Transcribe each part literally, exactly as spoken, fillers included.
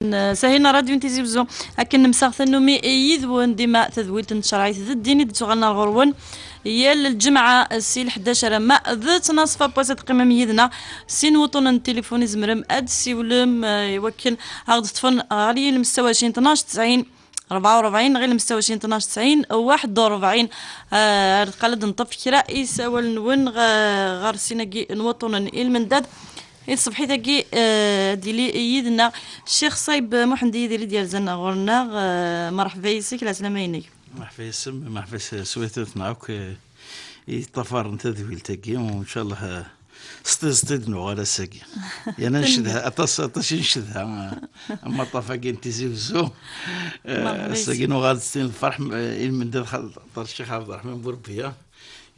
Sahil n Rradyu n Tizi Wezzu, akken nemseɣ tannumi yid-wen dima tadwilt n tcerɛit d ddin i d-ttuɣalen ar ɣur-wen yal lǧemɛa si leḥdac alamma d ttnaṣfa n wass ad teqqimem yid-neɣ. Sin wuṭunen n tilifun i tzemrem ad d-tessiwlem, eh, i wakken ad ɣ-d-teṭṭfen ɣer yilem setta u ɛecrin tnac tesɛin rebɛa u rebɛin neɣ yilem setta u ɛecrin tnac tesɛin waḥed u rebɛin. Eh, ar deqqal ad d-neṭṭef kra isawalen-nwen ɣ-, ɣer sin-agi n wuṭunen i lmendad. I tṣebḥit-agi, eh, ad d-yili yid-neɣ Ccix Ṣayeb Muḥend Yidir i d-yerzan ɣur-neɣ. Eh, merḥba yes-k, lɛeslama-inek. Merḥba yes-m, merḥba s, s waytmaten akk, eh, i yeṭṭafaren tadwilt-agi, u ncallah, eh, s tiẓeṭ i d-nuɣal ass-agi. Yerna ncedha, aṭas, aṭas i ncedha, eh, amaṭṭaf-agi n Tizi Wezzu. Eh, merḥba yes-k. Ass-agi nuɣal-d s tin lferḥ, eh, i lmendad xaṭer Ccix Ɛebderreḥman Burebbiya.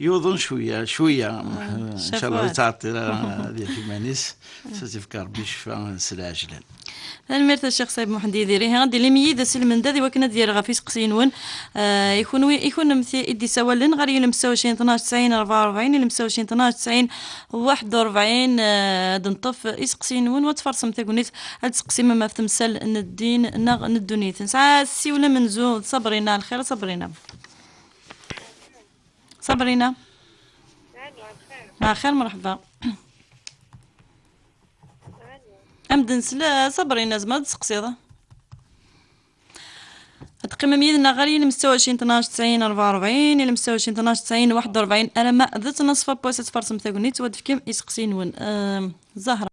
Yuḍen cwiya, cwiya. Ah, ncallah ur yettɛeṭṭil ara ad yerr iman-is. S ad yefk Rebbi ccfa s lɛejlan. Tanemmirt a Ccix Ṣayeb Muḥend Yidir. Ihi, ad d-tilim yid-s i lmendad i wakken ad d-yerr ɣef iseqsiyen-nwen. Ah, i kunwi, i kunemti i d-isawalen ɣer yilem setta u ɛecrin tnac tesɛin rebɛa u rebɛin, yilem setta u ɛecrin tnac tesɛin waḥed u rebɛin, ah, ad d-neṭṭef iseqsiyen-nwen, u ad tfarsem tagnit, ad tseqsim ɣef temsal n ddin neɣ n ddunit. Nesɛa ssiwel amenzu d Sabrina. Lxir a Sabrina. Sabrina. Ɛla xir. Ɛla xir, merḥba. Ɛla. Am d-nsel, Sabrina, tzemreḍ ad d-tseqsiḍ. Ad teqqimem yid-neɣ ɣer yilem setta u ɛecrin tnac tesɛin rebɛa u rebɛin, yilem setta u ɛecrin tnac tesɛin waḥed u rebɛin, alamma d ttnaṣfa n wass ad tfarsem tagnit u ad d-tefkem iseqsiyen-nwen. Ehm, Zahra.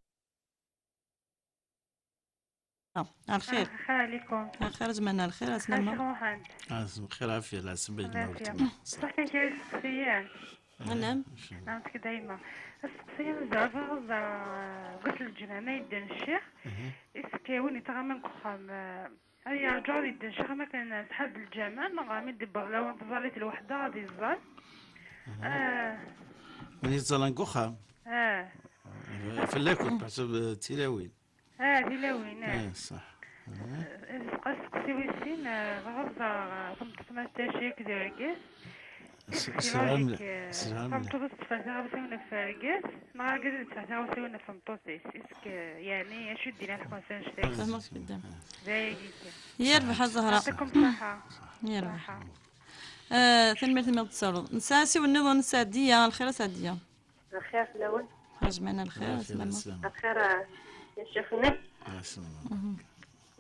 Ɛla xir. Ɛla xir ɛlikum. Ɛla xir, a Zmana, ɛla xir, ɛeslama. Ɛla xir, Muḥend. Ɛeslama, xir, ɛafya, lɛeslama. Ɛafya. Ṣṣeḥ kan kra isteqsiyen. Anam. Ɛemk dayma. Asteqsi-ya, zeɛma, zeɛma, deg wass n lǧemɛa ma yedden ccix, is-k win yettɣaman deg uxxam, eh, ad yerǧu ad yedden ccix am akken ṣṣḥab lǧameɛ, neɣ mi d-tewweḍ lawan tẓallit lweḥda ad yeẓẓal? Eh. Win yettẓallan deg uxxam? Eh. Fell-akent, beḥsab, eh, tilawin. Ah, tilawin, ah. Eh, ṣṣeḥ. Eh. Eh, asteqsi wis sin, eh, bɣiɣ ad ẓreɣ, eh, tameṭṭut ma tettaci akked urgaz. S-, est-ce que sselha mliḥ, eh, sselha mliḥ. Tameṭṭut ad tetteffeɣ tiɣawsiwin ɣef urgaz, neɣ argaz ad yetteffeɣ tiɣawsiwin ɣef tmeṭṭut-is? Est-ce que, yeɛni, acu i d-yellan ḥekk-as annect-agi? Fehmeɣ-k, fehmeɣ. D ayagi kan. Yerbeḥ a Zahra. Yeɛṭikum ṣṣeḥḥa. Yerbeḥ. Ṣṣeḥḥa. Eh, tanemmirt imi ɣ-d-tessawleḍ. Nesɛa asiwel nniḍen, Seɛdiya. Ɛla xir a Seɛdiya. Ɛla xir fell-awen. Ɛeslama, ɛla xir, ɛeslama. Ɛla xir, eh, a ccix-nni. Ɛeslama. Mhm.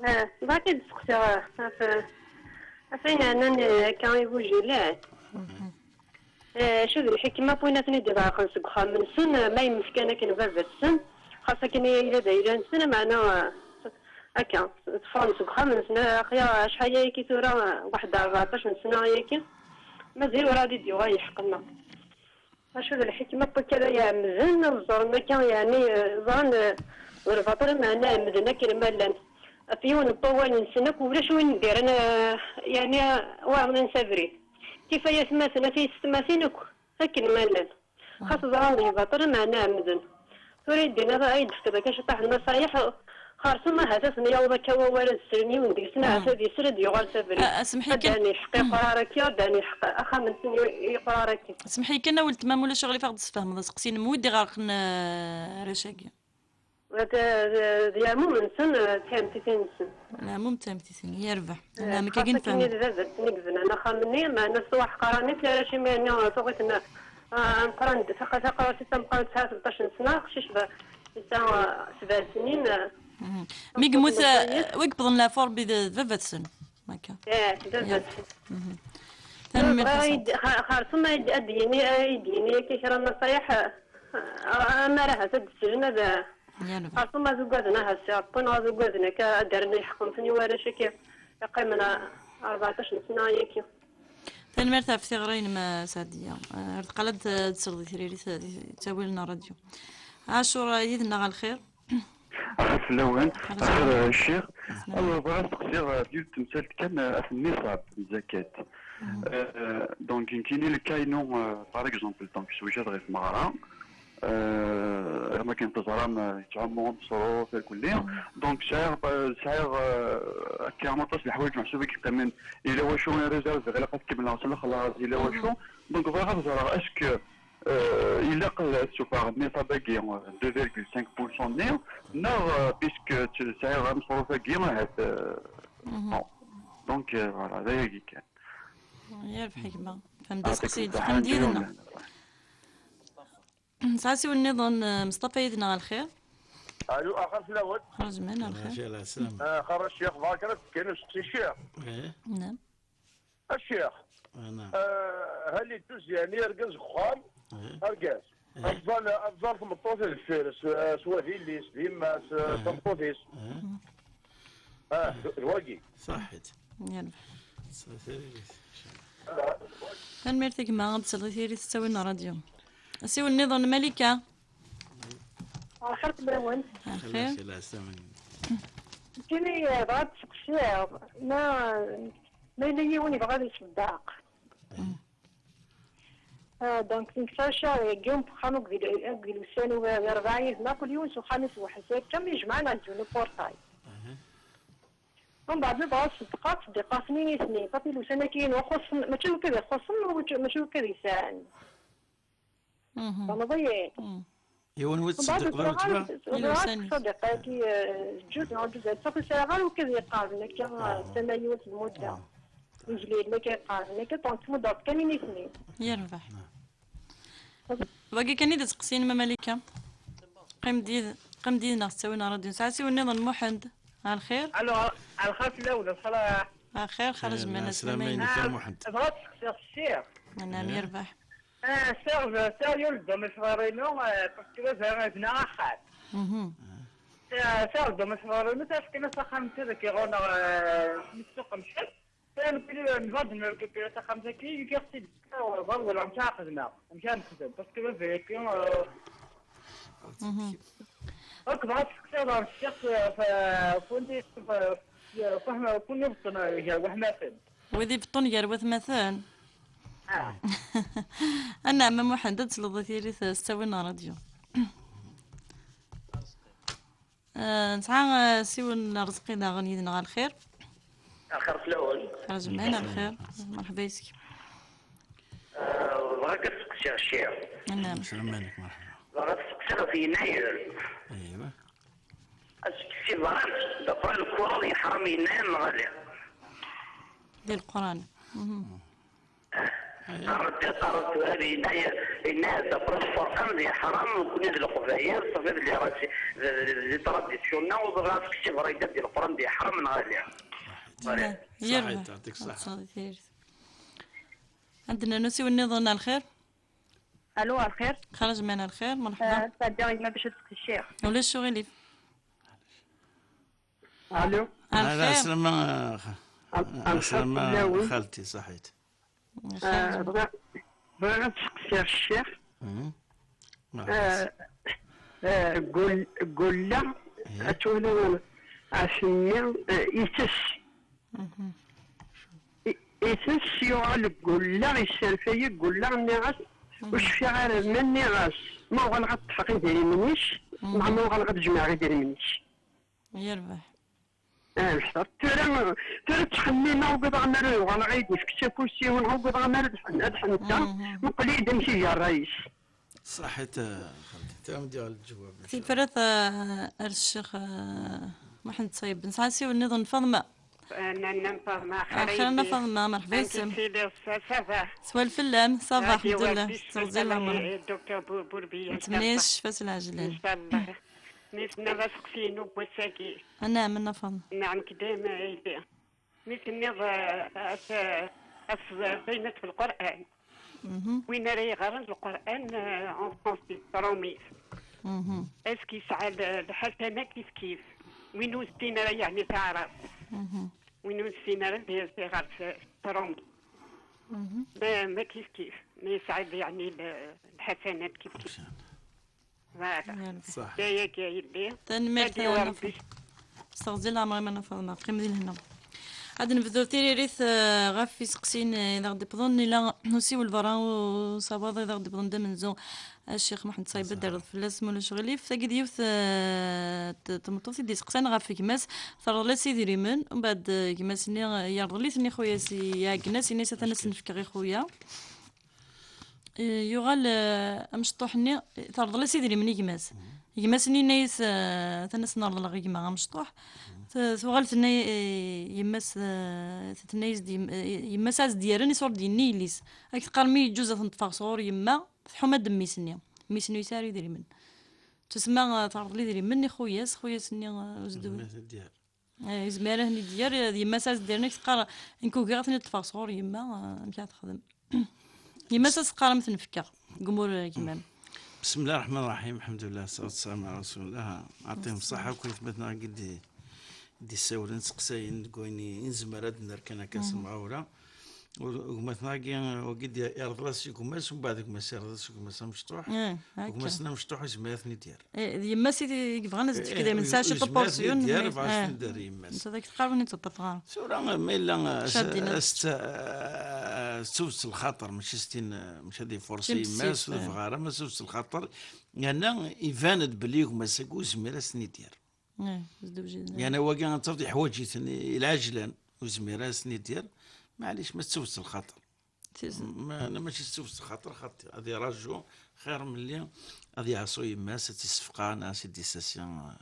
Eh, bɣiɣ ad d-steqsiɣ, eh, ɣef, ɣef wayen yeɛnan, eh, akka igujilen. Mhm. Eh, acu d lḥikma n win akken i d-iḍerqen seg uxxam-nsen, eh, ma yemmut kan akken baba-tsen, xas akken yella d ayla-nsen, meɛna, eh, akka, ffɣen seg uxxam-nsen, eh, axya acḥal ayagi tura, eh, waḥed rbeɛṭac n sna ayagi, mazal werɛad i d-yuɣal lḥeqq-nneɣ. Acu d lḥikma n wakka ara iɛemmden ad ẓren akka, yeɛni, eh, ẓran, eh, d lbaṭel, meɛna ɛemmden akken ma llan. Ɣef yiwen n wawal-nsen akk, ulac win d-irran, eh, yeɛni, eh, waɛren-nnes abrid. Kif ay atmaten, a tiyessetmatin akk, akken ma llan. Xas ẓran d lbaṭel, meɛna ɛemmden. Tura i d-tenniḍ, ay d-tefkiḍ akka ciṭṭaḥ n nnaṣayeḥ, xerṣum ahat ad ten-yaweḍ akka wawal ad slen yiwen deg-sen, ahat ad yesel ad yuɣal s abrid. Ah, semḥ-iyi kan. Ad d-ɛni lḥeqq iqrar akka, ad d-ɛni lḥeqq axxam-nsen i-, iqrar akka. Semḥ-iyi kan a weltma, ma ulac aɣilif ad ɣ-d-tesfehmeḍ aseqsi-nnem, wi d-iɣerqen, eh, arrac-agi? D, d, d yeɛmum-nsen, eh, d tɛemtitin-nsen. Leɛmum d tɛemtitin, yerbeḥ. Eh, xas akken i d baba-tsen i yebnan axxam-nni, meɛna s waḥqar-nni, arrac imir-nni, eh, tuɣ-iten, eh, ameqqran, taqa-, taqrasit tameqqrant tesɛa tleṭṭac n sna, aqcic ba-, yesɛa, eh, sebɛa snin, eh. Mhm. Mi yemmut, eh, wi yewwḍen leɛfu Rebbi d, d baba-tsen. Akka. Eh, d baba-tsen. Mhm. Tanemmirt a Saɛid. Xa-, xerṣum ad d-, ad d-yini, ad d-yini akka kra n nnaṣayeḥ, eh, eh, amar ahat ad d-slen ad, yerbeḥ. Xerṣum ad ugaden ahat si Ṛebbi, neɣ ad ugaden akka ad d-rren lḥeqq-nsen i warrac-agi yeqqimen, eh, rbeɛṭac n sna ayagi. Tanemmirt ɣef tiɣri-inem a Seɛdiya. Eh, ar deqqal ad d-, ad d-tesleḍ i tririt, eh, di ttawil n ṛṛadyu. Ɛacur, eh, yid-neɣ a lxir. Axir fell-awen, axir, eh, ccix. Alors, bɣiɣ ad steqsiɣ, eh, ɣef yiwet temsalt kan, eh, ɣef nniṣab n zzakat. Eh, eh, donc, nekkini le cas-inu, eh, par exemple, donc, swejdeɣ i tmeɣra, eh, am akken teẓram, eh, yettɛummu ameṣruf, irkelli. Donc, sɛiɣ, eh, sɛiɣ, eh, akka aṭas n leḥwayeǧ meḥsub i yeqqimen, yella wacu i réserveɣ, ilaq ad kemmleɣ s lexlaṣ, yella wacu. Donc, bɣiɣ ad ẓreɣ, est-ce que Euh, ilaq ad suffɣeɣ niṣab-agi, euh, deux virgule cinq pour cent-nni, neɣ, euh, puisque tesɛiḍ ameṣruf-agi, ahat, euh, bon. Donc, euh, voilà, d ayagi kan. Yerbeḥ gma. Fhem-d aseqsi, yettqim-d yid-neɣ. Nesɛa asiwel nniḍen, euh, Meṣṭafa yid-neɣ, a lxir. Alo, axir fell-awen. Xerǧ man, a lxir. Maca la slam. Ah, xerra ccix, barka, ad tekkin useqsi ccix. Eh? Naam. A ccix. Ah, naam. Ah, hal ittuz yeɛni argaz deg uxxam? Eh? Argaz. Eh? Ad tẓal, ad tẓal tmeṭṭut deffir-s, s, s wadil-is, d yemma-s, eh, tameṭṭut-is. Eh? Ah, d, d wagi. Ṣaḥit. Yerbeḥ. Ṣaḥit. Tanemmirt a gma, ad d-tesleḍ i tiri tettawin n ṛṛadyu. Asiwel nniḍen, Malika. Axir fell-awen. Axir. Nekkini, eh, bɣiɣ ad d-seqsiɣ, ma, ma yella yiwen yebɣa ad iṣeddeq. Ah, donc, nekk sɛiɣ ccɛer yagi n uxxam akked il-, akked ilusan u-, d rebɛa yid-neɣ, kul yiwen s uxxam-is weḥd-s, akka mi jemɛen ɣer ddun uportay. Mbeɛd nebɣa ṣedqa, ṣeddiqat-nni nitni, xaṭi ilusan-agi-inu xuṣṣen, mačči d wid ixuṣṣen, mačči, mačči d wid yesɛan. Tfehmeḍ-iyi? Yiwen wi teṣeddiqeḍ ara wettbeɛ? Ilusan-is. Ṣaddiqa-agi, eh, ǧǧut neɣ ǧǧut, safi sɛiɣ ara ukad yeqqaren akka, ah, tama yiwet n lmudda. Ah. Igellilen akka yeqqaren akka, donc tmuddeḍ kan i nitni. Yerbeḥ. Wagi kan i d aseqsi-inem a Malika. Qqim-d yid-, qqim-d yid-neɣ s ttawin ṛṛadyu. Nesɛa asiwel nniḍen, Muḥend. Ɛelxir? Alo, ɛelxir fell-awen, a ṣṣlaḥ. Ɛelxir, xerj man, ɛelxir, aslama-inek a Muḥend. Bɣiɣ ad seqsiɣ ccix. Anɛam, yerbeḥ. Ah, sɛiɣ, sɛiɣ yuled amecwar-inu, eh, parce que baba yebna axxam. Mhm. Ah, sɛiɣ-d amecwar-inu, tafkin-as axxam-nni deg iɣunneɣ, eh, mi tsuqem ciṭ. Nekkni nebɣa ad nrekupiri taxxamt-agi, ufiɣ-tt-id, ẓer wala amek ara xedmeɣ, amek ara nexdem, parce que baba-agi, eh, mhm. Akk bɣiɣ ad seqsiɣ ɣer ccix, eh, f-, f-, f-, f-, f-, f-, f-, f-, ibeṭṭen gar watmaten. Wid ibeṭṭun gar watmaten? Ah. Anɛam a Muḥend, ad tesleḍ i tiri s ttawin n ṛṛadyu. Eh, nesɛa, eh, asiwel n Ṛezqi daɣen yid-neɣ, ɛelxir. Ɛelxir fell-awen. Xerj man, ɛelxir. Merḥba yes-k. Eh, bɣiɣ ad seqsiɣ ccix. Anɛam. Aslama-inek, merḥba. Bɣiɣ ad seqsiɣ ɣef yennayer. Aywa. Est-ce que c'est vrai, d'après le Coran, yeḥṛam yennayer neɣ ala? Di Lquran. Mhm. Ṛebbi yeqqar tura, yenna-, yenna-yas, après Lqur'an, d iḥram, nekkni d Leqbayel, ṣafi, d les raci-, d, d, d les traditions-nneɣ, ur ẓriɣ est-ce que c'est vrai, di Lqur'an d iḥram neɣ ala. Voilà. Yerbeḥ. Ṣaḥit, yeɛṭik ṣṣeḥḥa. Ad d-nernu asiwel nniḍen, ɛelxir. Alo, ɛelxir. Xerj man, ɛelxir, merḥba. Eh, sɛeddaɣ gma bac ad tseqsi ccix. Ulac uɣilif. Alo. Ɛelxir. Ɛelxir. Ɛelxir. Ɛelxir fell-awen. Xalti, ṣaḥit. Ah, bɣiɣ, bɣiɣ ad seqsiɣ ccix. Mhm. Ah, ah, gul-, gulleɣ, eh, ad twaliḍ ɣef mmi, eh, itess. Mhm. I-, itess, yuɣal gulleɣ, yesserfay-iyi gulleɣ, nniɣ-as, mhm, ur cfiɣ ara, ma nniɣ-as, ma uɣaleɣ ad ṭṭfeɣ idrimen-is, mhm, neɣ ma uɣaleɣ ad jemɛeɣ idrimen-is. Yerbeḥ. Ah, tura, tura ttxemmimeɣ, ugadeɣ amar uɣaleɣ ad yi-d-ifk s afus yiwen, ugadeɣ amar ad ḥen-, ad ḥenteɣ, mhm, muqel-iyi-d amek iga ṛṛay-is. Ṣaḥit, ah, xalti, tura am d-yaɣ lǧewab, in ca Allah. Tifrat, ah, ar ccix, ah, Muḥend Ṣayeb. Nesɛa asiwel nniḍen, Faḍma. Nna Faḍma, axir a yelli. Faḍma, merḥba yes-m. Amek i tiliḍ? Ça, ça va? Swal fell-am, ça va, alḥemdulillah. Teɣzi leɛmer. Docteur Bourbiya, nettemneyya ccfa s lɛejlan. In ca Allah. Mi tenniḍ aseqsi-inu n wass-agi. Anɛam, a Faḍma. Nɛam, k dayem a yelli. Mi tenniḍ, eh, as-, as-, bayen-as f Lqur'an. Mhm. Win ara yeɣren Lqur'an, eh, en français, s tṛumit. Mhm. Est-ce que yesɛa l-, lḥasana kif kif? Win ur nessin ara, yeɛni, taɛrabt. Mhm. Win ur nessin ara, ad iɣer s, s tṛumit. Mhm. Ma, ma kif kif. Ma yesɛa, yeɛni, l-, lḥasanat kif kif. Voilà. Ṣaḥ. Tanemmirt, ad iwali Rebbi. S teɣzi n leɛmer-im a Nna Faḍma, qqim di lehna. Ad nebdu tiririt, eh, ɣef iseqsiyen, eh, i d aɣ-d-iwwḍen, ila usiwel berra usawaḍ i d aɣ-d-iwwḍen d amenzu, a Ccix Muḥend Ṣayeb, ad d-terreḍ fell-as, ma ulac aɣilif. Tagi d yiwet, eh, t-, tmeṭṭut i d-iseqsan ɣef gma-s, terḍel-as idrimen, mbeɛd, eh, gma-s-nni, eh, yerḍel-iten i xuya-s, i, iɛeggen-as, ini-as atan ad sen-fkeɣ i xuya. Eh, yuɣal, eh, amecṭuḥ-nni, eh, terḍel-as idrimen i gma-s. Gma-s-nni yenna-yas, eh, atan ad sen-reḍleɣ i gma amecṭuḥ. T-, tuɣal tenna, eh, yemma-s, eh, tenna-yas-d yem-, eh, yemma-s ad s-d-yerren i s ur d-yenni yelli-s. Ad k-teqqar mi yeǧǧuz ad ten-ṭṭfeɣ sɣur yemma, tḥuma-d mmi-s-nni. Mmi-s-nni ur yesɛi ara idrimen. Tusemma, eh, terḍel idrimen i xuyas, xuyas-nni, eh, uzdu. Yemma-s ad d-yerr. Eh, yezmer ad ten-id-yerr, d yemma-s ad s-d-yerren, ad k-teqqar, nekk ugiɣ ad ten-id-ṭṭfeɣ sɣur yemma, eh, amek ara texdem? Yemma-s ad s-teqqar am ten-fkeɣ deg umur n gma-m. بسم الله الرحمن الرحيم، الحمد لله والصلاة والسلام على رسول الله. أعطيهم الصحة وكل ثبتنا قد دي ساولين سقساين قويني إن زمرات نركنا كاس المغاورة. Gma-tneɣ-agi, wagi d-, yerḍel-as i gma-s, mbeɛd gma-s yerḍel-as i gma-s amecṭuḥ. Eh, akka. Gma-s-nni amecṭuḥ ur yezmir ad ten-id-yerr. Eh, d yemma-s i t-, i yebɣan ad s-d-tefk, eh, daymen tesɛa ciṭ n proportion, ad ten-id-yerr, yebɣa ad ten-id-yerr yemma-s. Tura ad k-teqqar ur ten-id-teṭṭaf ara. Tura ma yella, eh, s-, s-, eh, s tuget n lxaṭer, mačči s tin, eh, mačči ad ifursi yemma-s, ur tebɣa ara, ma s tuget n lxaṭer, yerna iban-d belli gma-s-agi ur yezmir ad ten-id-yerr. Eh, zewǧen. Yerna wagi ad tafeḍ yeḥwaǧ-iten i lɛejlan, ur yezmir ara ad ten-id-yerr, maɛlic, ma s tuget n lxaṭer. Ma, ma mačči s tuget n lxaṭer, xaṭi, ad iraju xir mlli ad yeɛṣu yemma-s, ad tt-issefqan, ad s-id-issasi, ad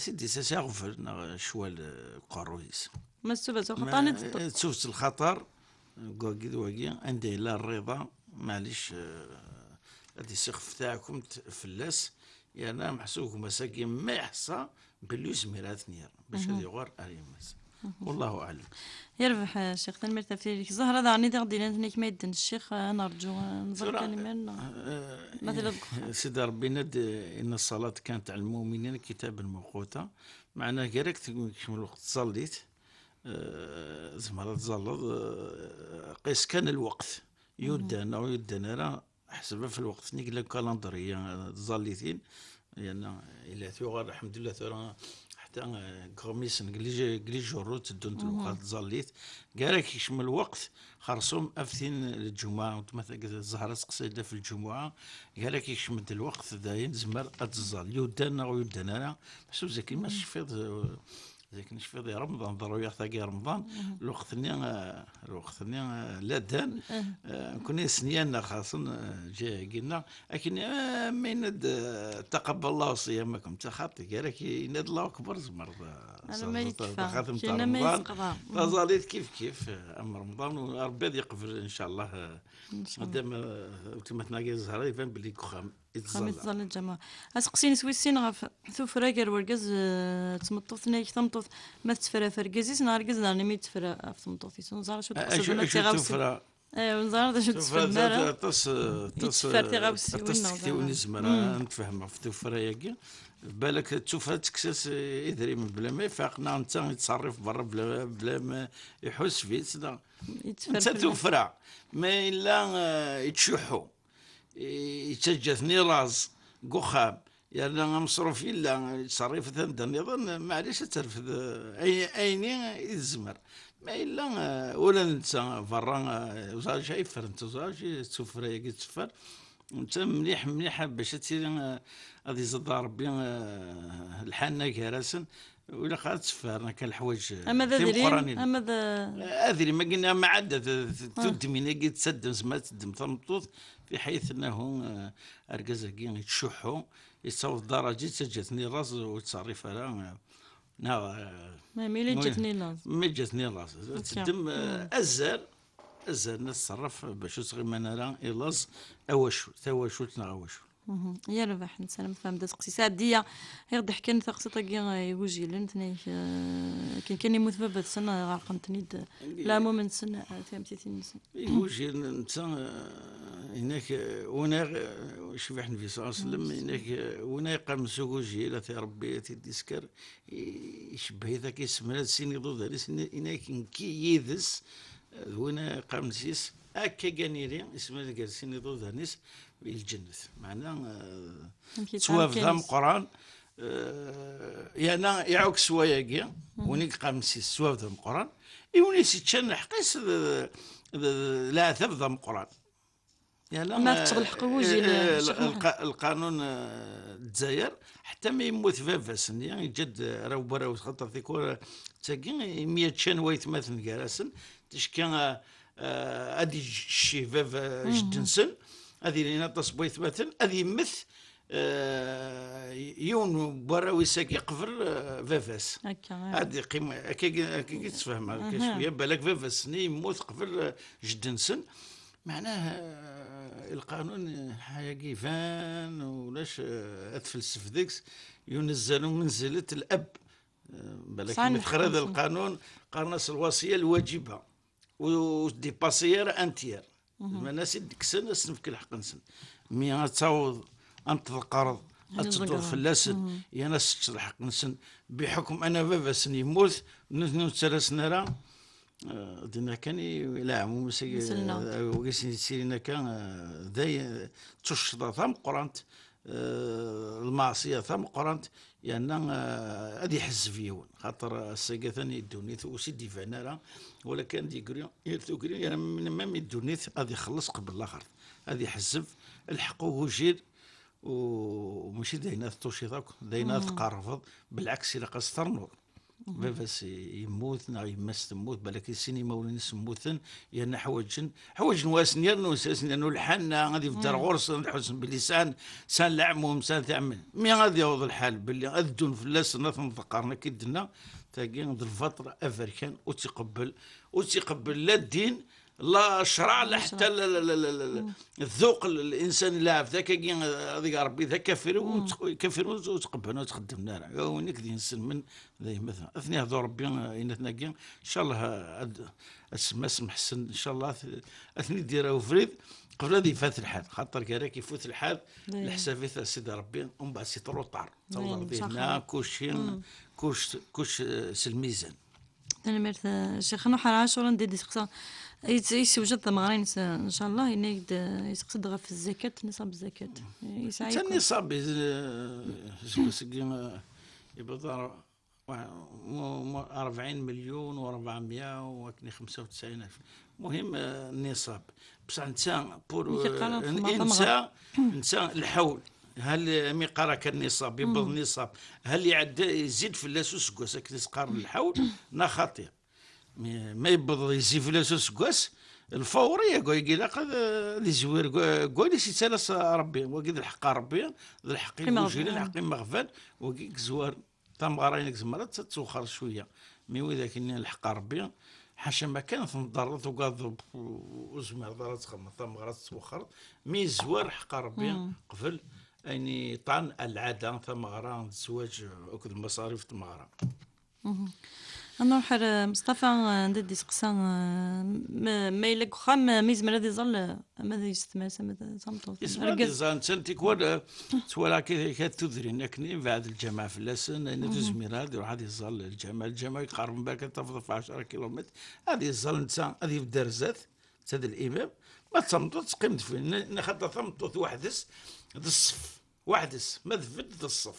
s-id-issasi aɣbel neɣ ccwal, eh, deg uqerruy-is. Ma s tuget n lxaṭer, eh, d tuget n lxaṭer, deg wagi d wagi, anda yella rriḍa, maɛlic, eh, ad d-isixef taɛkumt fell-as, yerna meḥsub gma-s-agi ma yeḥṣa belli ur yezmir ad ten-yerr, bac ad yuɣal ar yemma-s. Wallahu aɛlam. Yerbeḥ, eh, ccix, tanemmirt ɣef tiririt. Zahra daɣen i d aɣ-d-yennan, tenna-k ma yedden ccix, eh, ad nerǧu, eh, nẓer kan imir-nneɣ. Ma tella deg uxxam. Sidi Ṛebbi yenna-d, eh, إن الصلاة كانت على المؤمنين كتابا موقوتا. Meɛna gar-ak tekcem lweqt tẓallit, eh, tzemreḍ ad tẓalleḍ, eh, qis kan lweqt. Yuddan neɣ ur yuddan ara, ḥseb ɣef lweqt-nni yella calendrier, eh, tẓallitin, yerna yella tuɣal, lḥemdullah, tura ḥetta, eh, deg uɣmis n gli-, glijuru tteddunt lewqat tẓallit. Gar-ak yekcem lweqt, xersum af tin n lǧumuɛa, weltma-tagi Zahra teqsay-d ɣef lǧumuɛa, gar-ak yekcem-d lweqt, dayen tezmer ad tẓall, yuddan neɣ ur yuddan ara, meḥsub zaki ma tecfiḍ, eh, Zikk necfiḍ i Remḍan, d rruyaɣ tagi i Remḍan, lweqt-nni, eh, lweqt-nni, eh, la ddan, eh, nekkni sniyan-nneɣ xaṣen, eh, ǧiha-agi-nneɣ, akken, eh, ma yenna-d, eh, "تقبل الله صيامكم", d taxaṭi, gar-ak yenna-d "Allahu akbar", tzemreḍ, eh, alamma yekfa, taxatemt n Remḍan, taẓallit kif kif, eh, am Remḍan, u Rebbi ad yeqbel, ncallah, eh, madam, eh, weltma-tneɣ-agi Zahra, iban belli deg uxxam. Xamis tẓalla lǧameɛ. Aseqsi-ines wis sin ɣef tuffra gar wergaz, eh, d tmeṭṭut, nag tameṭṭut ma tettefra ɣef wergaz-is, neɣ argaz daɣen imi yettefra ɣef tmeṭṭut-is. Ur neẓri acu teqsed, ma d tiɣawsiwin. Eh, ur neẓri d acu tefhem ara. Aṭas, eh, aṭas, yetteffer eh, tiɣawsiwin, aṭas tektiwin i zemreɣ ad nefhem ɣef tuffra-agi. Balak d tuffra tekkes-as, eh, idrimen bla ma ifaq, neɣ netta yettṣerrif berra bla, bla ma iḥuseb-itt, neɣ netta tuffra. Ma yella, eh, yettcuḥḥu. I-, yettaǧǧa-ten i laẓ deg uxxam, yerna ameṣruf yella, yettṣerrif-it anda nniḍen, maɛlic ad terfed, eh, ay-, ayen i tezmer. Ma yella, eh, ula d netta berra, eh, uẓaǧ ay ffrent, uẓaǧ, eh, tuffra-agi teffer. Netta mliḥ, mliḥ bac ad tili, eh, ad iẓeḍ Rebbi, eh, lḥanna gar-asen. Ur ilaq ara ad teffer akka leḥwaǧ, eh, ama d adrim, timeqqranin. Ama d, eh, adrim-agi, ama ɛad, eh, tuddmin-agi tettaddem, zma ad teddem tameṭṭut, fi ḥayt annahu, eh, argaz-agi yettcuḥḥu, yettaweḍ daraǧa yettaǧǧa-ten i laẓ ur yettṣerrif ara, eh, neɣ, eh, ma yella yeǧǧa-ten i laẓ. Ma yeǧǧa-ten i laẓ. Ad teddem, eh, azal, azal n tṣerref bac ur ttɣiman ara i laẓ awacul, tawacult neɣ awacul. Yerbeḥ, nessaram tfehmem-d aseqsi. Sɛeddiya, i ɣ-d-ḥkan taqsiṭ-agi, eh, igujilen, tenna-k, eh, akken kan yemmut baba-tsen, eh, ɣerqen-ten-id, eh, leɛmum-nsen, eh, tiɛemtitin-nsen. Igujilen, netta, eh, inak, eh, win ay, eh, cbiḥ Nnbi ṣalla Llahu ɛalayhi wa sallam, inak, eh, win ay yeqqamen s ugujil, a t-, Rebbi a t-id-isker, i-, icebbeh-it akka, isemma-d sin iḍudan-is, inak nekki yid-s, eh, d win ay yeqqamen s-is, akka gan iri, isemma-d gar sin iḍudan-is, i lǧennet. Meɛna, eh, ttwab d ameqqran, eh, yerna iɛukk s wayagi, win i yeqqamen s-is ttwab d ameqqran, i win i s-iččan lḥeqq-is d, d, d leɛtab d ameqqran. Yerna, ma teṭṭfeḍ lḥeqq n wujil, eh, eh, Ccix Muḥend. Lqa-, lqanun, eh, n Lezzayer, ḥetta mi yemmut baba-s-nni, yeǧǧa-d arraw n warraw-s, xaṭer tikwal, eh, d tagi, imi ad ččan waytmaten gar-asen, ticki, eh, eh, ad iǧǧ cci baba, mhm, jedden-sen, ad ilin aṭas n waytmaten, ad yemmet, eh, yiwen n warraw-is-agi qbel, eh, baba-s. Akka, ah. Ad yeqqim, akka, akka i ttfehmeɣ, akka cwiya, balak baba-s-nni yemmut qbel, eh, jeddi-nsen. Meɛnah, eh, lqanun, eh, ḥayagi iban, ulac, eh, ad tfelsef deg-s, yunzel umenzlet l-ab. Eh, balak mi teqriḍ lqanun, qqaren-as lwasiya lwaǧiba. Ur, ur tdipasi ara un tiers. Lmana s id-kksen, ad s-nefk lḥeqq-nsen. Mi ad taweḍ, ad n-tḍeqqreḍ, ad tedduḍ fell-asen, yan ad s-teččeḍ lḥeqq-nsen, biḥukm ana baba-sen yemmut, nutni ur ttalasen ara, eh, dinna kan i leɛmum-is, eh, wagi sin yettilin akka, eh, day, d tuccḍa tameqqrant, eh, lmeɛṣiyat tameqqrant, yerna, eh, ad iḥezzeb yiwen, xaṭer ass-agi atan i ddunit ur s-id-iban ara, wala kan d-yegri yir tugri, yerna mem i ddunit ad ixelleṣ qbel laxert, ad iḥezzeb lḥeqq ugujil, u mačči d ayen ad tuciḍ akk, d ayen ad tqerrbeḍ, belɛeks ilaq ad s-ternuḍ. Baba-s yemmut neɣ yemma-s temmut, balak i sin imawlan-is mmuten, yerna ḥwaǧen, ḥwaǧen wa ad sen-yernu, ad sen-yernu lḥanna, ad ibder ɣur-sen, ad ḥussen belli sɛan, sɛan leɛmum, sɛan tiɛemmin. Mi ad yaweḍ lḥal belli ad ddun fell-asen, ad ten-ḍeqqren, akka i d-tenna, tagi d lbaṭel aberkan, ur tt-iqebbel, ur tt-iqebbel la ddin, la ccreɛ, la ccreɛ, ḥetta la, la, la, la, la, la. Ddukl, l-, l-, insan, lɛebd, akkagi, ad iga Rebbi d akafir, ur tt-, kafir ur tt-, ur ttqebblen, ur ttxeddmen ara. Win i k-d-yenselmen, d ayemmat. Ad ten-ihdu Rebbi, eh, inat-nagi, ncallah, eh, ad, ad semma-s Mḥsen, ncallah, ad, ad ten-id-yerr ubrid, qbel ad ifat lḥal. Xaṭer gar-ak ifut lḥal, leḥsab-it a Sidi Rebbi, umbeɛd si truṭar. Tawḍeḍ dinna, kucci, kuc, kuc, eh, s lmizan. Tanemmirt, eh, Ccix Nuḥ Ɛacur, anda i d-iseqsa, yet-, yessewjad tameɣra-ines, eh, ncallah, yenna-yak-d, eh, yesteqsa-d ɣef zzakat, nisab zzakat. Eh, yesɛa netta yakk nisab, eh, seg, seg, eh, yebḍa wa-, mu-, mu-, rebɛin milyun u rebɛemya u akken i xemsa u tesɛin alef. Muhim, eh, nisab. Bصح netta, pour, eh, netta, netta lḥawl. Hal mi qqar akka nisab, yewweḍ nisab. Hal iɛedda, yezzi-d fell-as useggas akken i s-qqaren lḥawl, neɣ xaṭi? Mi, ma yewweḍ yezzi fell-as useggas, lfawri, agay ilaq ad, ad izwir g-, g wayen i s-yettalas Rebbi. Wagi d lḥeqq n Rebbi, d lḥeqq n igujilen, d lḥeqq n imeɣban, wagi i yezwaren. Tameɣra-inek tzemreḍ ad tettwexxer cwiya, mi widak-nni lḥeqq n Rebbi, ḥaca ma kan tneḍḍerreḍ, tugadeḍ, ur tezmireḍ ara ad txedmeḍ tameɣra ad tettwexxer, mi yezwar lḥeqq n Rebbi qbel ayen yeṭṭan lɛada, tameɣra d zzwaǧ akked lmaṣarif n tmeɣra. Mhm. Ad nruḥ ar, eh, Meṣṭafa, eh, anda d-iseqsa, eh, ma, ma yella deg uxxam, eh, ma yezmer ad iẓẓal, eh, ama d yessetma-s, ama d tameṭṭut. Yezmer ad iẓẓal, netta n tikwal, eh, twala akka, akka tudrin akken, yebɛed lǧameɛ fell-asen, ayen ur tezmir ara ad iruḥ ad iẓẓal lǧameɛ. Lǧameɛ yeqreb, balak ad tafeḍ ɣef ɛecra kilumitr, ad iẓẓal netta, ad yebder zdat, netta d limam, ma d tameṭṭut teqqim deffir, n-, n-, xaṭer tameṭṭut weḥd-s d ṣṣef. Weḥd-s, ma tbedd d ṣṣef.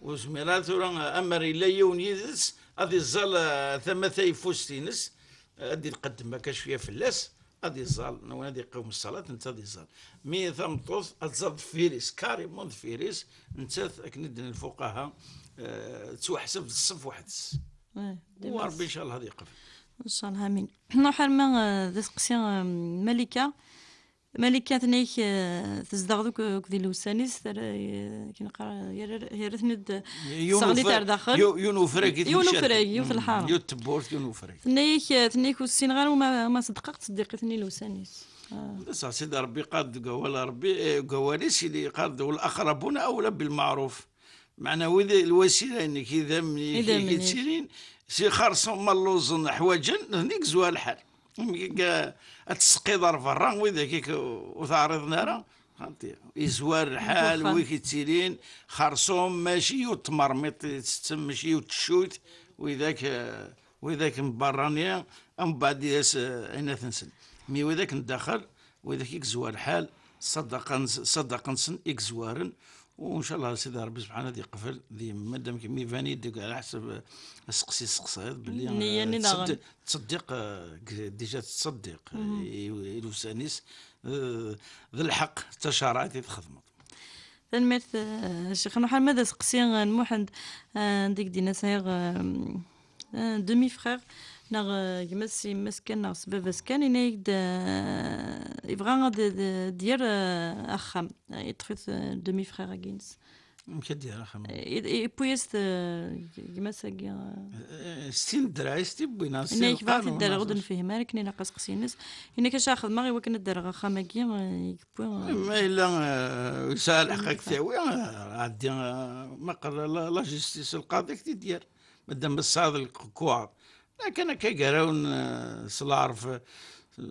Ur zmireɣ ara tura, amer yella yiwen yid-s, ad iẓẓal, eh, tama tayeffust-ines, eh, ad d-iqeddem akka cwiya fell-as, ad iẓẓal, nawen ad iqewm ṣṣalat, netta ad iẓẓal. Mi tameṭṭut, ad tẓẓal deffir-is, carrément deffir-is, nettat, akken i d-nnan lfuqaha, eh, tettwaḥseb d ṣṣef weḥd-s. Eh, u Rebbi, ncallah, ad yeqbel. Ncallah, amin. Nruḥ arma, eh, d aseqsi, eh, Malika. Malika, tenna-ak, eh, tezdeɣ deg, deg di lewsan-is, terra, eh, akken qqar, yerra, yerra-ten-id, yiwen teɣlit ufrag, ar daxel. Yiw-, yiwen ufrag i yiwen ufrag, yiwet n lḥara. Yiwet tewwurt, yiwen ufrag. Tenna-ak, eh, tenna-ak, ur ssineɣ ara uma, uma ṣeddqeɣ ttṣeddiqit-nni lewsan-is. Ah. D ṣṣeḥ, Sidi Ṛebbi yeqqar-d deg wawal Ṛebbi, eh, deg wawal-is, yeqqar-d: "والأقربون أولى بالمعروف." Meɛna wid, lwasila-inek, idammen-ik, idammen-ik i yettilin, si xerṣum ma lluẓen, ḥwaǧen, nutni i yezwar lḥal. Ad tesqiḍ ar berra, widak i k-, ur teɛriḍen ara, xaṭi, yezwar lḥal, wi k-yettilin xerṣum, mačči yiwet tmermiṭ i tettettem, mačči yiwet teccuyt, widak, eh, widak n berrani, mbeɛd i as, eh, ayen ad ten-sel. Mi widak n daxel, widak i yezwar lḥal, ṣṣadaqa-ns-, ṣṣadaqa-nsen i yezwaren, u ncallah Sidi Ṛebbi Sebḥanu ad yeqbel deg-m, madam kemm iban-iyi-d deg ɛla ḥsab, eh, aseqsi tesseqsayeḍ belli, nniya-nni eh, daɣen. Ttṣeddi-, ttṣeddiq, eh, g-, déjà tettṣeddiq, eh, i, i lewsan-is, eh, d lḥeqq, d tacerɛit i txedmeḍ. Tanemmirt, eh, Ccix Muḥend. Ma d aseqsi, eh, n Muḥend, eh, anda i k-d-yenna sɛiɣ, eh, eh, demi-frère, Neɣ, eh, gma-s, yemma-s kan, neɣ s baba-s kan, yenna-yak-d, eh, yebɣa ad d-, d-, d-yerr, eh, axxam. Eh, yeṭṭef-it, eh, demi-frère-agi-ines. Amek ad d-yerr axxam? Eh, i-, i-, yewwi-yas-t, eh, g-, gma-s-agi, eh. Eh, s tin ddreɛ i s-t-yewwi, neɣ s tin lqanun, neɣ s acu? Yenna-yak, "Fatiḥ, d-rreɣ, ur d-nefhim ara akken ilaq aseqsi-ines." Yenna-yak, "Acu ara xedmeɣ i wakken ad d-rreɣ axxam-agi, eh, i yewwi, eh?" Ma yella, eh, yesɛa lḥeqq ad k-tawi, eh, ɛeddi, eh, ma qerra la, la justice, lqaḍi ad k-t-id-yerr. Madam tesɛiḍ lkuɛḍ. Akken akka gar-awen, eh, s lɛerf, eh,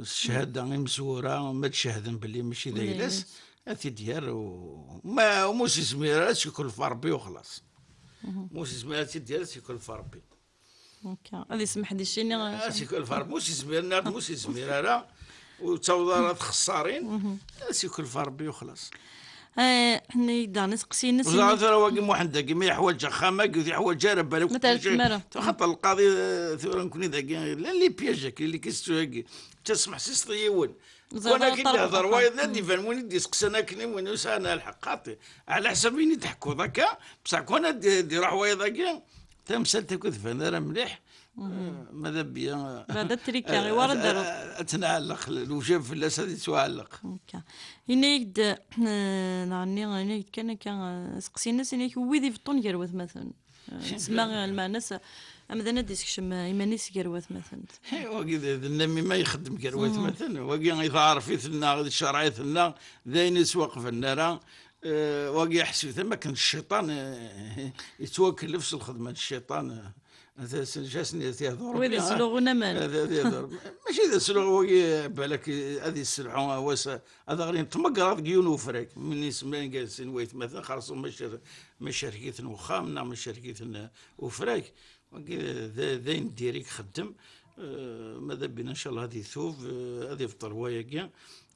s cchada, imezwura, ma d-cehden belli mačči d ayla-s, ad t-id-yerr, u-, ma, u ma ur s-yezmir ara, ad s-yekellef Rebbi u xlaṣ. Ma ur s-yezmir ara ad t-id-yerr, ad s-yekellef Rebbi. Akka. Ad isemmeḥ di ccini, ad s-yekellef Rebbi. Ma ur s-yezmir, nniɣ-d, ma ur s-yezmir ara, ur ttaweḍ ara txessarin, ad s-yekellef Rebbi u xlaṣ. Eh, nni daɣen iseqsiyen-nnes. Ur ẓriɣ tura wagi Muḥend-agi ma yeḥwaǧ axxam-agi, ur t-yeḥwaǧ ara, balak. Ma terret tmara. Xaṭer lqaḍi, eh, tura nekni dagi, llan les pièges-agi, les questions-agi. Tasmeḥsist yiwen. Ẓriɣ. Wana akken d-ihder wayeḍ, ad d-iban win i d-iseqsan akken i win ur sɛan ara lḥeqq, xaṭi. Ɛla ḥsab win i d-tḥekkuḍ akka, bṣaḥ kwan ad d-, d-iruḥ wayeḍ-agi, tamsalt akk ur tban ara mliḥ. Eh, ma d abya, beɛda trika, eh, i war ad, ad d-terreḍ. Ad, ad, ad tenɛelleq, lewjab fell-as ad yettwaɛelleq. Akka. Yenna-yak-d, eh, neɣ nni, yenna-yak-d kan akka, eh, aseqsi-nnes, yenna-yak wid ibeṭṭun gar watmaten. Eh, tsemma, eh, lmeɛna-s, amdan ad d-isekcem, eh, iman-is gar watmaten. Hi, wagi d, d nnamima ixeddem gar watmaten, wagi i taɛref i tenna, d cceṛɛ i tenna, d ayen yettwaqblen ara, eh, wagi ḥsiwet am akken cciṭan, eh, yettwakellef s lxedma n cciṭan, eh, Ad as-, ad as-, ad as-yehdu Rebbi, wid yesluɣun aman. Ad, ad yehdu Rebbi. Mačči d asluɣ wagi, balak ad yesselḥu, a wass, ad aɣ-inin tmeggreḍ deg yiwen ufrag. Min isemma gar sin waytmaten, xerṣum ma cer-, ma cerk-iten uxxam, neɣ ma cerk-iten, uh, ufrag. Wagi d, d ayen diri ixeddem. Uh, ma d abin, ncallah, ad itub, uh, ad ibṭel wayagi.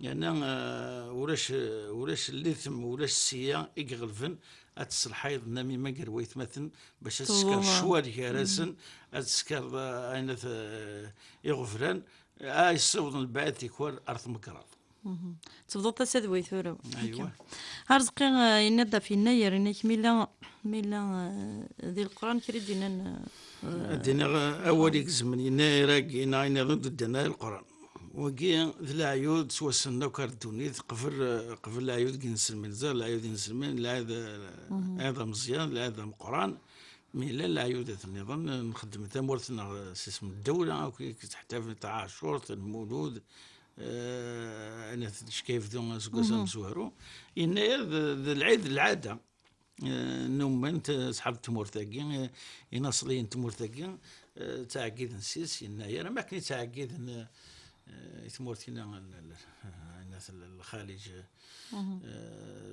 Yerna, uh, ulac, ulac litem, ulac ssiya i iɣelben. Ad tesselḥayeḍ nnamima gar waytmaten bac ad tesker ccwal gar-asen, ad tesker, eh, ayen at, eh, iɣeblan, eh, ay ssiwḍen lbeɛd tikwal ar tmegraḍ. Tebḍuḍ-as ad way tura. Aywa. Arezqi, eh, yenna-d ɣef yennayer, yenna-k mi yella, mi yella, eh, di Leqran kra i d-yennan, eh, ad d-iniɣ, eh, awal igezmen, yennayer-agi, neɣ yennayer ur d-ddan ara Leqran. Wagi d leɛyud ttwassnen akk ar ddunit, qbel, qbel leɛyud n yinselmen, ziɣ leɛyud n yinselmen, lɛid, lɛid ameẓyan, lɛid ameqqran, mi llan leɛyudat nniḍen, nxeddem tamurt-nneɣ s isem n ddawla, akk i teḥtafen taɛacurt, lmulud, eh, ayen teckayebdu aseggas amezwaru, yenna-yas d, d lɛid n lɛada. Eh, nnumen t-, asḥab n tmurt-agi, eh, inaṣliyen n tmurt-agi, eh, ttɛeggiden s-is, yennayer, am akken i ttɛeggiden, eh, eh, i tmurt-ina, l-, l-, eh, lxaliǧ, eh,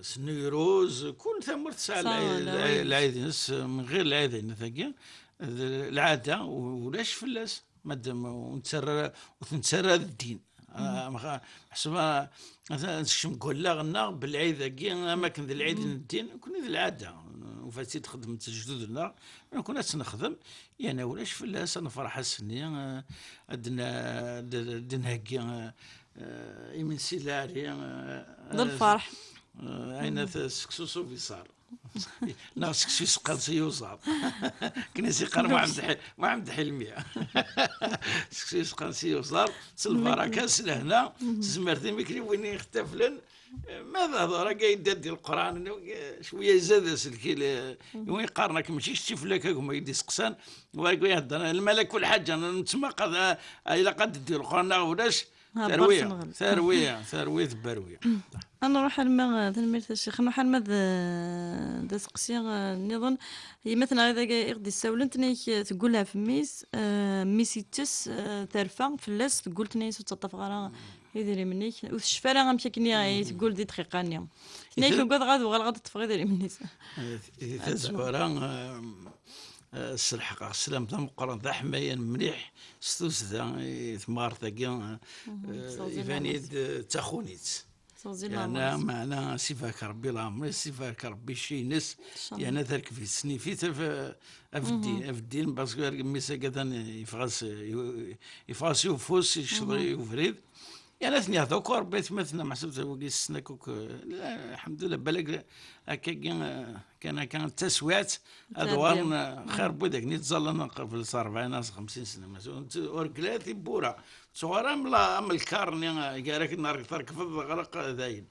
s Nuyṛuz, kul tamurt tesɛa tesɛa lɛid, lɛid. Lɛid-ines, eh, min ɣir lɛid-ines-agi, d lɛada, u-, ulac fell-as. Madam ur nettarra, ur t-nettarra d ddin. Ah, mexa-, meḥsub, ah, ad, ad nsekcem deg wallaɣ-nneɣ belɛid-agi, am akken d lɛid n ddin, nekkni d lɛada. Ufa-tt-id xedmen lejdud-nneɣ, nekkni ad tt-nexdem, yerna ulac fell-as, ad nefreḥ ass-nni, ah, ad n-, ad, ad d-nheggi, ah, ah, imensi lɛali, ah, d lferḥ. Ah, ayen at seksu s ubiṣar. Neɣ seksu iseqqan s iyuẓaḍ. Akken i s-iqqar Muḥemmed Ḥi-, Muḥemmed Ḥilmi. Seksu iseqqan s iyuẓaḍ, s lbaraka, s lehna, s tezmert, imi kra win i ixtaflen, ma d hḍur akka yedda di Leqran, cwiya izad aselkil, i win yeqqaren akka, mačči kečč i fell-ak, a gma i d-iseqsan, wa i d-iheddren, lmal akk lḥaǧa, nettmaqad, a, a, ilaq ad d-teddu Leqran neɣ ulac, terwi, terwi, terwi, tebberwi. Ad nruḥ alma, tanemmirt a Ccix, nruḥ alma d, d aseqsi, eh, nniḍen. Yemma-tneɣ iḍ-agi i ɣ-d-issawlen, tenna-k, eh, teggul ɣef mmi-s, eh, mmi-s yettess, eh, terfa fell-as, teggul, tenna-yas ur ttaṭṭafeɣ ara idrimen-ik, ur tecfi ara amek akken i, i teggul di dqiqa-nni. Tenna-k ugadeɣ ad uɣaleɣ ad ṭṭfeɣ idrimen-is. Eh, di tazwara, eh, eh, sselḥeq-aɣ sslam d ameqqran, d aḥmayan mliḥ s tuzzda i temɣart-agi, eh, iban-iyi-d, eh, d taxunit. Yerna, meɛna, sibarek Rebbi leɛmer-is, sibarek Rebbi cci-ines, yerna tarkeb-is snifit af, af ddin, af ddin, parce que mmi-s-agi atan yeffeɣ-as, yeffeɣ-as i ufus, yecceḍ i ubrid. Yerna ad ten-yeɛḍu akk Rebbi, atmaten-a, meḥsub d wagi ssna akk, eh, la, lḥemdullah, balak akkagi, eh, kan akka d taswiɛt, ad uɣalen, eh, xir n wid akken i ttẓallan qbel s rebɛin neɣ s xemsin sna. Meḥsub ur gla tiwwura, ttuɣ ara am la-, am lkar-nni, eh, gar akken ar-, terkbeḍ d aɣraq, eh, dayen.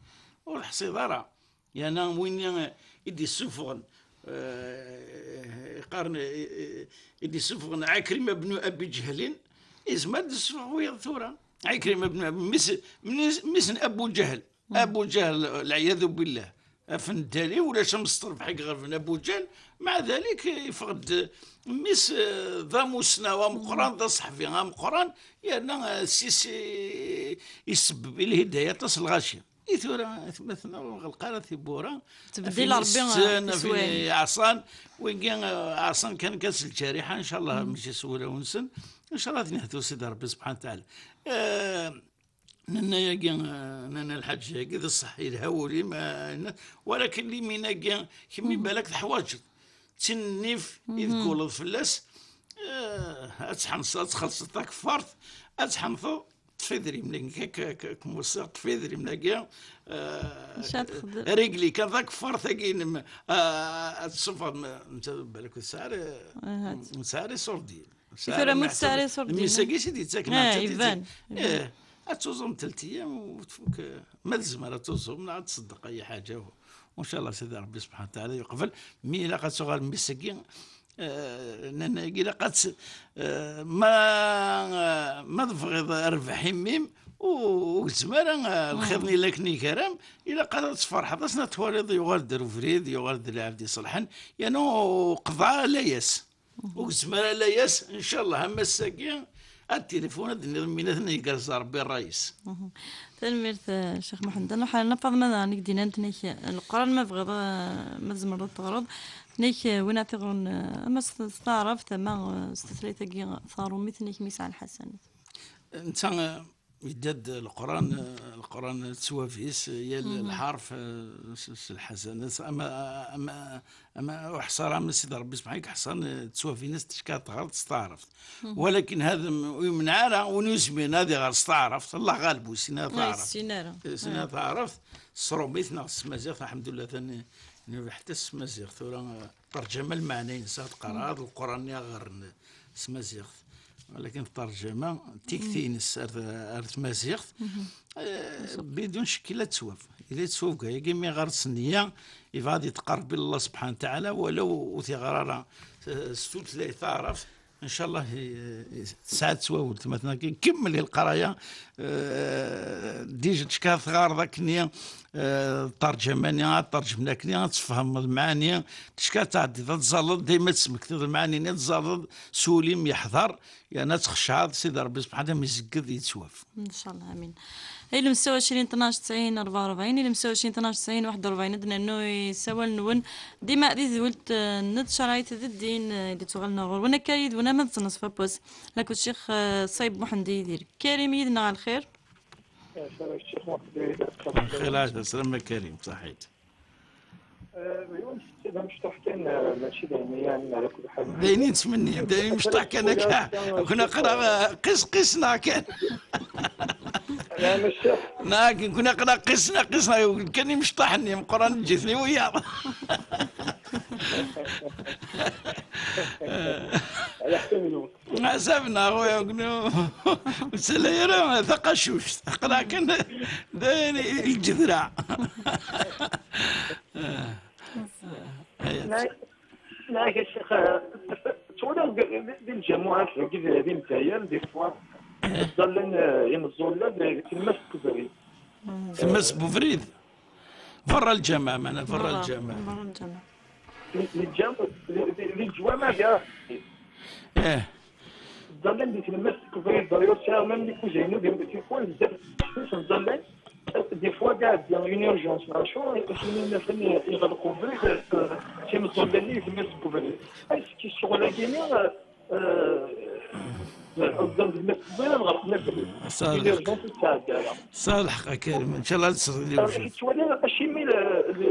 Ur teḥṣiḍ ara. Yerna win i, i d-issufɣen, eh, qqaren, eh, eh, i d-issufɣen Ɛikrima bnu Abi Ǧehlin, yezmer ad d-issufɣ wiyaḍ tura. Ɛikrima bnu Abi, mmi-s, mmi-s, mmi-s n Abu Ǧehl. Abu Ǧehl, lɛiyadu billah. Af n ddali, ulac amesṭer bḥal i iɣelben Abu Ǧehl, meɛdalik, yeffeɣ-d mmi-s, eh, d amussnaw ameqqran, d aṣeḥbi ameqqran, yerna, eh, s-, s-, isebbeb i lhidaya aṭas n lɣaci. I tura, atmaten, ur nɣelleq ara tiwwura. Ttbeddil Rebbi, eh, tiswiɛin. Ɛṣan, wigi, eh, ɛṣan kan kas lǧariḥa, ncallah, mačči s wulawen-nsen. Ncallah ad ten-yehdu Sidi Rebbi subḥanahu wa taɛala. Eh, nanna-yagi, eh, nanna lḥaǧa-yagi, d ṣṣeḥ, yelha wul-im, eh, walakin limin-agi, kemm balak teḥwaǧeḍ. D tin nnif i tguleḍ fell-as, eh, ad tḥenseḍ, ad txellṣeḍ takeffart, ad tḥenteḍ, ṭṭef idrimen-agi, k-, k-, k-, kem-weṣṣiɣ, ṭṭef idrimen-agi, eh, régli kan takeffart-agi-inem, eh, ad tṣuffeḍ, m-, netta balak ur tesɛi ara, ur tesɛi ara iṣurdiyen. Tura ma ur tesɛi ara iṣurdiyen. Mmi-s-agi i s-id-yettaken, eh, iban, iban. Eh, ad tuẓum telt ayyam u tfuk, eh, ma tezmer ad tuẓum, neɣ ad tṣeddeq ay ḥaǧa, u, u ncallah Sidi Rebbi subḥanahu wa taɛala yeqbel. Mi ilaq ad tuɣal mmi-s-agi, eh, nnan ilaq ad tt-, eh, ma, ma tebɣiḍ rrbeḥ i mmi-m, u, ur gezzem ara, eh, lxiḍ-nni la k-n-igaram, ilaq ad tferḥeḍ, ass-n ad twaliḍ yuɣal-d ɣer ubrid, yuɣal-d lɛebd iṣelḥen, yerna ur qeḍɛeɣ layas. Ur gezzem ara layas, ncallah, am ass-agi, ad tilifun, ad d-nniḍ, mi ad ten-igerrez Rebbi ṛṛay-is. Tanemmirt, eh, Ccix Muḥend. Ad nruḥ ɣer Nna Faḍma daɣen i k-d-yennan, tenna-k, eh, Leqran ma tebɣiḍ, eh, ma tzemreḍ ad t-teɣreḍ, tenna-k, eh, win ara t-iɣren, eh, ama s, s taɛrabt, ama, eh, s tutlayt-agi taṛumit, tenna-k mi yesɛa lḥasanat. Netta, eh, yedda-d Leqran, eh, Leqran d ttwab-is, yal lḥerf, eh, s, s lḥasanat, ama, ama, ama uḥṣar, ama Sidi Ṛebbi subḥanahu yeḥṣan, eh, d ttwab-ines, ticka teɣreḍ s taɛrabt. Walakin hada m-, ur yemneɛ ara win ur yezmiren ad iɣer s taɛrabt, Allah ɣaleb, ur yessin ara taɛrabt. Ur yessin ara. Ur yessin ara taɛrabt, s tṛumit neɣ s tmaziɣt, alḥemdulillah, tani, nnuba ḥetta s tmaziɣt, tura, eh, ṭerǧama lmeɛna-ines, ad qqareɣ, ad Leqran-nni aɣerren s tmaziɣt. Walakin ṭerǧama, tikti-ines ar, ar tmaziɣt, eh, bidun ccekk la ttwab. Yella yettwab deg wayagi, mi ɣer-s nniya, yebɣa ad yetqerreb ila Allah subḥanahu wa taɛala, walaw ur t-iɣer ara, eh, s tutlayt taɛrabt. Ncallah, eh, eh, tesɛa ttwab weltma-tneɣ, nkemmel i lqraya, eh, déjà ticka tɣareḍ akkenni, eh, ṭerǧama-nni, ad ṭerǧmen akkenni, ad tfehmeḍ lmeɛani, ticka tɛeddiḍ ad tẓalleḍ, dayma ad tesmektiḍ lmeɛani-nni, ad tẓalleḍ s wul-im yeḥḍer, yerna ad txecɛeḍ Sidi Ṛebbi subḥanahu, am izegged yettwab. Ncallah, amin. Ilem sew ɛecrin tnac tesɛin rebɛa u rebɛin, ilem sew ɛecrin tnac tesɛin waḥed u rebɛin, ad d-nernu isawal-nwen. Dima di tedwilt, eh, n tcerɛit d ddin, eh, i d-ittuɣalen ɣur-wen. Akka yid-wen ama d ttnaṣfa n wass. Lakud Ccix, eh, Ṣayeb Muḥend Yidir Karim yid-neɣ ɣer lxir. Lxir, ɛac, aslama Karim, ṣaḥit. Eh, d yiwen n ssebba mecṭuḥ kan, eh, mačči d ayen, yani, ala kulli ḥal. D ayen i nettmenni, d ayen mecṭuḥ kan akka. Kun aql-aɣ, eh, qis, qis neɣ kan. Neɣ kun aql-aɣ qis neɣ, qis neɣ, kan imecṭaḥ-nni, meqqran ǧǧet-nni wiyaḍ. Ɛasab-nneɣ, a xuya, ur nettali ara taqacuct. Aql-aɣ kan d ayen i lǧedra. Neɣ, neɣ a Ccix, eh, ttwaliɣ di, di, di lǧamuɛat dagi di, di Lezzayer, des fois, ttẓallan, eh, imeẓẓuɣen di, di tlemmast n ubrid. Tlemmast n ubrid? Berra lǧameɛ, meɛna, berra lǧameɛ. Berra lǧameɛ. Di, di, di, di lǧameɛ, ya. Eh. Ttẓallan di tlemmast n ubrid, d'ailleurs, sɛiɣ même les cousins-inu, des fois, bezzaf, ttẓallan. Des fois, kka d une urgence, neɣ acu, asmi nnan-asen iɣleq ubrid, eh, timeẓẓuɣin-nni di tlemmast n ubrid. Est-ce que ccɣel-agi-nni, eh, eh, ɣelqen abrid, une urgence ur tettɛeddi ara. Tesɛiḍ lḥeqq a Karim, ncallah ad tesseɣli lewjud. Ttwaliɣ acimi le, le,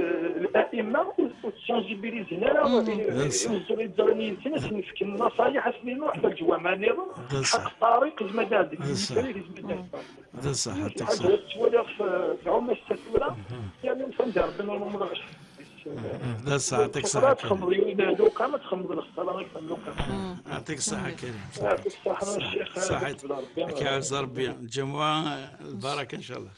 l'aimma ur, ur ttsensibilizen ara, mm, i, i, imeẓẓuɣen yettẓallan yid-sen, ad sen-fken nnaṣayeḥ, ad sen-iniɣ ḥta leǧwameɛ-nniḍen, ḥaq ṭṭariq, izmer ad ɛeddi, izmer ad ɛeddi. D ṣṣeḥ, yeɛṭik ṣṣeḥ. Ttwaliɣ tɛum-as tura, yerna nefhem di Rebbi n umulaɣ. D ṣṣeḥ, yeɛṭik ṣṣeḥ. Txemmeḍ yiwen luqa, ma txemmeḍ lexsara, ma txemmeḍ luqa. Yeɛṭik ṣṣeḥ a Karim. Yeɛṭik ṣṣeḥ a Ccix. Ṣaḥit. Ad k-iɛawez Rebbi. Lǧemɛa, lbaraka, ncallah.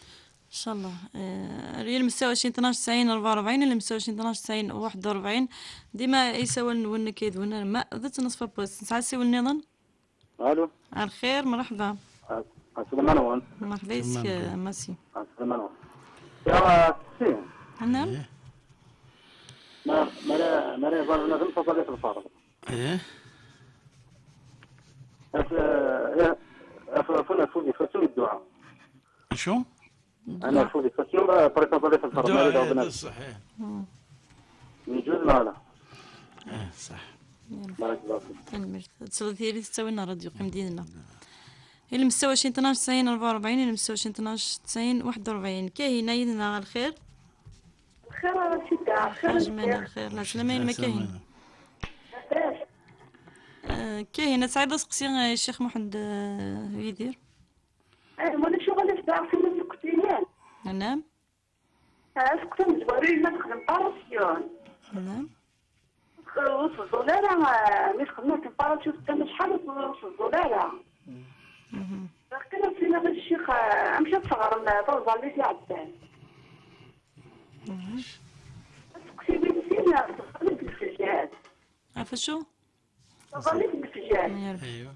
Ncallah. Eh, على المستوى شين اثناش تسعين أربعة وأربعين، على المستوى شين اثناش تسعين واحد وأربعين. ديما يساول نون كيد ونرمى. ذات نصف بوست. نسعى سيول نظن. Allô. الخير، مرحبا. عسلامة نون. مرحبا يسك، مرحبا. ماسي. عسلامة نون. يا سي. نعم. إيه. ما، ما لا، ما لا يظهر لنا غير مصادرة الفرض. إيه. أف-، إيه، أف-، أفونا فوزي فاسو الدعاء. شو؟ أنا فوزي فاسو، آه، بريطانيا في الفرض، ما لا يظهر لنا. صحيح. يجوز؟ لا، لا. إيه، صح. بارك الله فيك. Tanemmirt. Ad tesleḍ tiyri tettawin n ṛṛadyu, qqim did-nneɣ. Ilem ستة وعشرين اثناش تسعين أربعة وأربعين، ilem ستة وعشرين اثناش تسعين واحد وأربعين. Kahina yid-neɣ, الخير؟ الخير يا سيدي، الخير. Ajmen, الخير. العسلامة يما كاهن. آه، كاهن، ad tesɛiḍ aseqsi, آه، الشيخ محمد، آه، يدير؟ إيه، ولا شغل في دار في المسكتين. نعم. Asqeṣ amezwaru yella texdem parasyon. Nɛam. Ur teẓẓul ara, ah, mi txeddem akken parasyon, teqqim acḥal ur teẓẓul ara. Mhm. Waqila sliɣ i ccix, ah, amek ad teɣrem, ah, taẓallit iɛeddan? Mhm. Aseqsi wis sin, ah, teẓẓallit n lefjer. Ɣef acu? Taẓallit n lefjer. Aywa.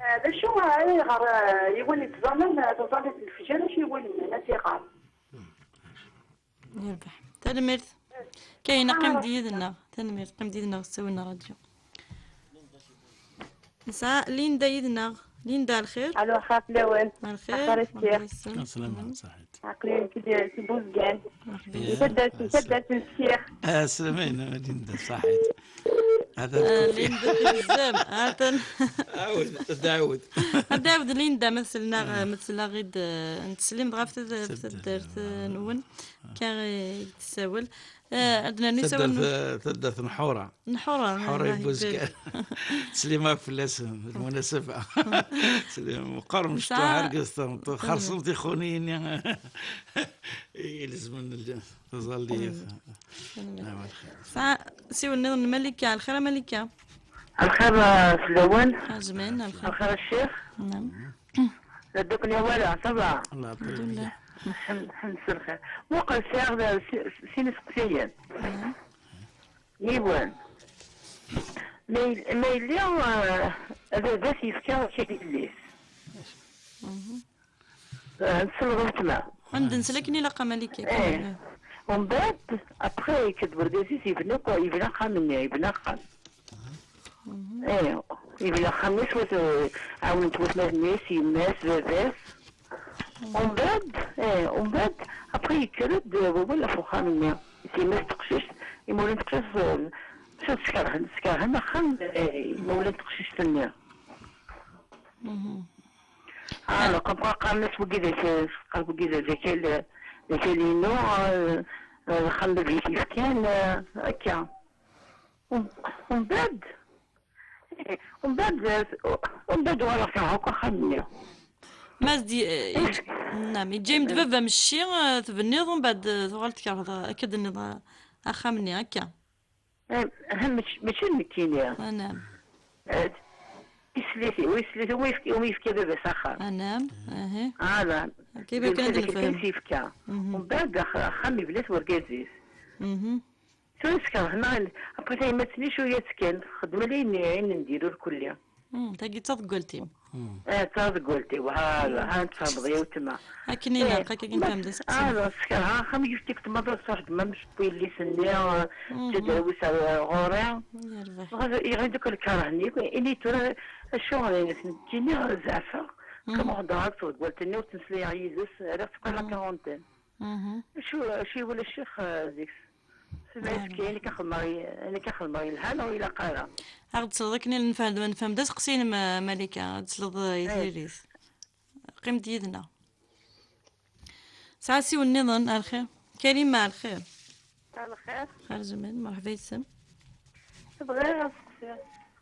Ah, d acu, ah, ayɣer, ah, yiwen yettẓallan, ah, taẓallit n lefjer, acu yiwen ad t-iɣer? Yerbeḥ. Tanemmirt. Kahina, qqim-d yid-nneɣ. Tanemmirt, qqim-d yid-nneɣ, ttawin ṛṛadyu. Nesɛa Linda yid-neɣ. Linda, lxir? Alo, xaf lawen. Lxir. Aql-i nekk di, di Buzgan. Di taddart, di taddart n Ssix. Aslama-inem a Linda, ṣaḥit. Hada, ah, Linda, tizam, hatan. Ɛawed, ɛawed. Ad ɛawed Linda, ma tesleɣ, ma tesleɣ-id, eh, nteslim-d ɣef tad-, taddart, eh, nwen. Akka i d-tessawel. Eh, ad nernu isawalen. Taddart, eh, taddart n Ḥura. N Ḥura, Ḥura n Buzgan. Ttsellimeɣ fell-asen, lmunasaba. Ttsellim, meqqar mecṭuḥ argaz tameṭṭut, xerṣum tixuniyin-nni. Ilezmen taẓallit. Tesɛa asiwel nniḍen n Malika. Lxir a Malika. Lxir, eh, fell-awen. Ɛejmen, lxir. Lxir a ccix. Nɛam. Ddukni wala, ça va? Alhamdulillah. Ḥem-, ḥemd s lxir. Muqel, sɛiɣ da si-, sin iseqsiyen. Yiwen. Ma yel-, ma yelli, eh, baba-s yefka akal i yelli-s. Eh, nsel weltma. Ad nsel akken ilaq a Malika. Eh. Umbeɛd, après, yekka-d wergaz-is, yebna akk, yebna axxam-nni, yebna axxam. Eh, yebna axxam-nni s wat-, ɛawnen-t watmaten-is, yemma-s, baba-s. Umbeɛd, eh, umbeɛd, après yekker-d, eh, wawal ɣef uxxam-nni. Yemma-s teqcict, imawlan n teqcict, eh, mačči skerhen, skerhen axxam, eh, imawlan n teqcict-nni. Ah, comme quoi qqaren-as wagi d ak-, qqaren wagi d akal, d akal-inu, eh, eh, axxam baba-k yefkan, eh, akka. Um-, umbeɛd, eh, umbeɛd, eh, umbeɛd uɣaleɣ kerheɣ akk axxam-nni. Ma s-d-, eh, yeǧ-, nɛam, yeǧǧa-yem-d baba-m cci, eh, tbenniḍ, umbeɛd, eh, tuɣal tkerheḍ, eh, akka d-tenniḍ, eh, axxam-nni, akka. Eh, eh, mačči, mačči d nekkini. Ah, nɛam. Eh, tislit-iw, tislit-iw, umi yefka, umi yefka baba-s axxam. Ah, nɛam, ahi. Ala. Akka i bakken ad nefhem. Yefka. Mhm. Umbeɛd ax-, axxam yebna-t wergaz-is. Mhm. Tura skerhen-aɣ, après tayemmat-nni cwiya-tt kan, xedmen ayen, ayen n diri irkelli. Hmm, tagi d taḍeggalt-im. Eh, d taḍeggalt-iw, ha, ha, tfehmeḍ ya weltma. Akken ilaq, akka i nefhem d aseqsi. Ah, skerheɣ axxam, yefka-k tmaḍa ṣṣuḥ d ma mecṭi yelli-s-nni, eh, ǧǧa-d awis ar ɣur-i. Yerbeḥ. Dɣa iɣli-d akk lkerh-nni, ini tura acuɣer, nekkini zeɛfeɣ, comme heddreɣ akked tḍeggalt-nni ur ttmeslayeɣ yid-s, rriɣ-tt kan la quarantaine. Mhm. Acu, acu iwala ccix, eh, deg-s? Sima yeski, ayen akka xedmeɣ, ayen akka xedmeɣ yelha neɣ ur ilaq ara? Ad aɣ-d-tesleḍ akken i nefhem, nefhem d aseqsi-inem, eh, Malika, ad tesleḍ, eh, i tiririt. Qqim-d yid-neɣ. Sɛa asiwel nniḍen, a lxir. Karima, a lxir. A lxir. Xir zemen, merḥba yis-m. Bɣiɣ ad seqsiɣ,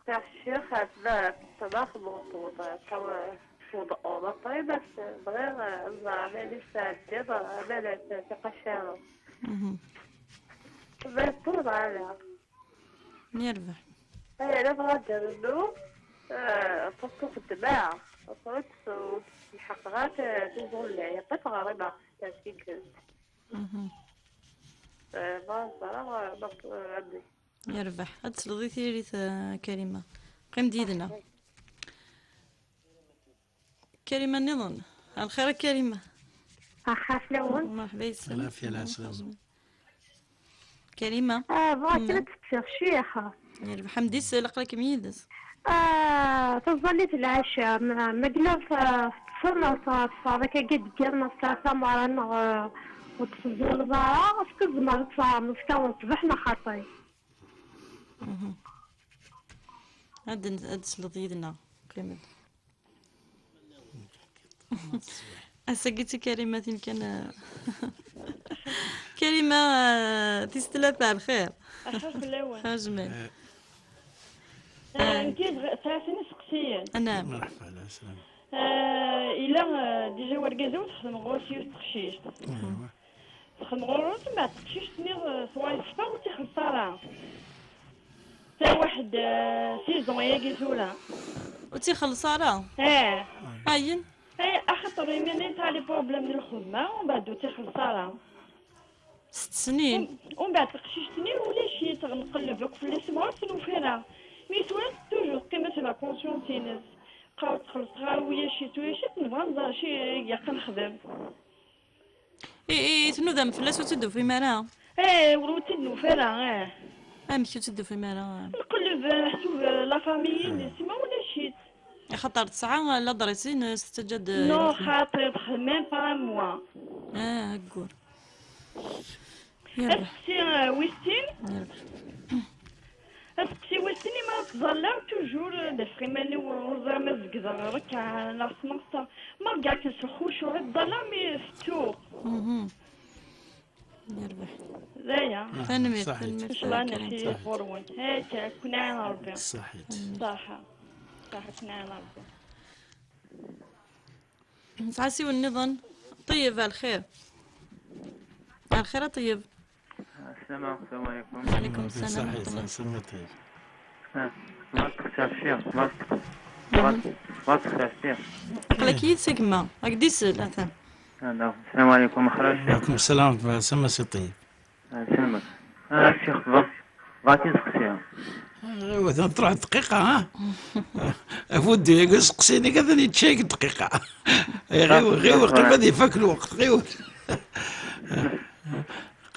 seqsiɣ ccix, ɣef ṭṭbaq n uṭṭuḍ, ṭṭawa-, Uḍ-, uḍaṭay, bas bɣiɣ, eh, ad ẓreɣ ma yella tesɛeddiḍ, eh, ma la t-, tiqacarin. Mhm. Ma yewweḍ ala. Yerbeḥ. Eh, la bɣiɣ ad d-rnu, eh, parce que xeddmeɣ, ur tt-, ur tt-lḥaqeɣ ara, eh, tiẓulla, yeṭṭef ɣer imeɣ, tafigelt. Mhm. Eh, ma ẓreɣ, eh, ma t-, eh, andi. Yerbeḥ. Ad tesleḍ i tiririt, a Karima. Qqim-d yid-neɣ. Karima nniḍen. Ɛelxir a Karima. Axir fell-awen. Merḥba yes-m. Lɛafya, lɛeslama. Karima. Ah, bɣiɣ kan ad d-steqsiɣ ciḥ. Yerbeḥ Ḥemdi, s-, aql-ikem yid-s. Ah, taẓallit n lɛaca, ma, ma yella t-, teṭṭfem, teṭṭfeḍ akka deg yiḍ neɣ s tameɣra neɣ, eh, ur tettẓalliḍ ara, est-ce que tzemreḍ ad teɣreḍ s kra n ṣṣbeḥ neɣ xaṭi? Mhm. Ad n-, ad d-tesleḍ yid-neɣ. Qqim-d. Ass-agi d tikarimatin kan, eh. Karima, eh, tis tlata, ɛelxir. Axir fell-awen. Ajmal. Eh, nekki bɣi-, sɛiɣ sin iseqsiyen. Anɛam. Merḥba, ɛelxir. Eh, ila, eh, déjà wergaz-iw txedmeɣ ɣur-s yiwet teqcict. Aywa. Texdem ɣur-s, mbeɛd teqcict-nni, eh, tuɣal teffeɣ ur tt-ixelleṣ ara. Ta waḥed, eh, saison-agi tura. Ur tt-ixelleṣ ara? Eh. Ayen? Eh, axaṭer imir-nni tesɛa les problèmes n lxedma, mbeɛd ur tt-ixelleṣ ara. Sett snin? Umbeɛd teqcict-nni ulac-itt, nqelleb akk fell-as, ma ur tt-nufi ara. Mi tura toujours teqqim-as la conscience-ines. Qqar ur tt-xellṣeɣ ara, ulac-itt, ulac-itt, nebɣa ad nẓer acu i ilaq ad nexdem. I, i, i tnudam fell-as ur tt-id-tufim ara? Eh, ur tt-id-nufi ara, eh. Amek ur tt-id-tufim ara? Nqelleb, eh, meḥsub, eh, la famille-ines, ma ulac-itt. Axaṭer tesɛa l'adresse-ines, tettaǧǧa-d, eh, non, xaṭi, texdem même pas un mois. Ah, aggur. Yerbeḥ. Aseqsi, eh, wis sin. Yerbeḥ. Aseqsi wis sin, ma ttẓallaɣ toujours, eh, d afriman-iw, ur ẓriɣ ma zegdeɣ rrekɛa neɣ smeɣseɣ. Ma rǧiɣ-ken s lxucuɛ i ttẓallaɣ, mi tettuɣ. Mhm. Yerbeḥ. D aya. Ah, tanemmirt, ṣaḥit. Tanemmirt, Ncallah, Karim. Nafsi ɣur-wen. Akka, kun ɛin Rebbi. Ṣaḥit. Ṣaḥa. Ṣaḥa, kun ɛin Rebbi. Nesɛa asiwel nniḍen. Ṭeyyeb, ɛelxir. Ɛelxir a Ṭeyyeb. Asalama, asalama ɛeleykum. Ɛeleykum asalam. Ṣaḥit, ṣaḥit, Ṭeyyeb. Ah, ma txeṣṣer ciɣ, ma txeṣṣer ciɣ. Aql-ak yid-s a gma, ad k-d-isel, atan. Ah, da. Asalama ɛeleykum, axir. Ɛeleykum asalam, asalama si Ṭeyyeb. Ah, asalama. Ah, a ccix, bɣa-, bɣiɣ ad k-id-sseqsiɣ. Ah, atan truḥ dqiqa, ha? Afud-agi aseqsi-nni atan yečča-k dqiqa. Ɣiwel, ɣiwel, qrib ad ifak lweqt, ɣiwel.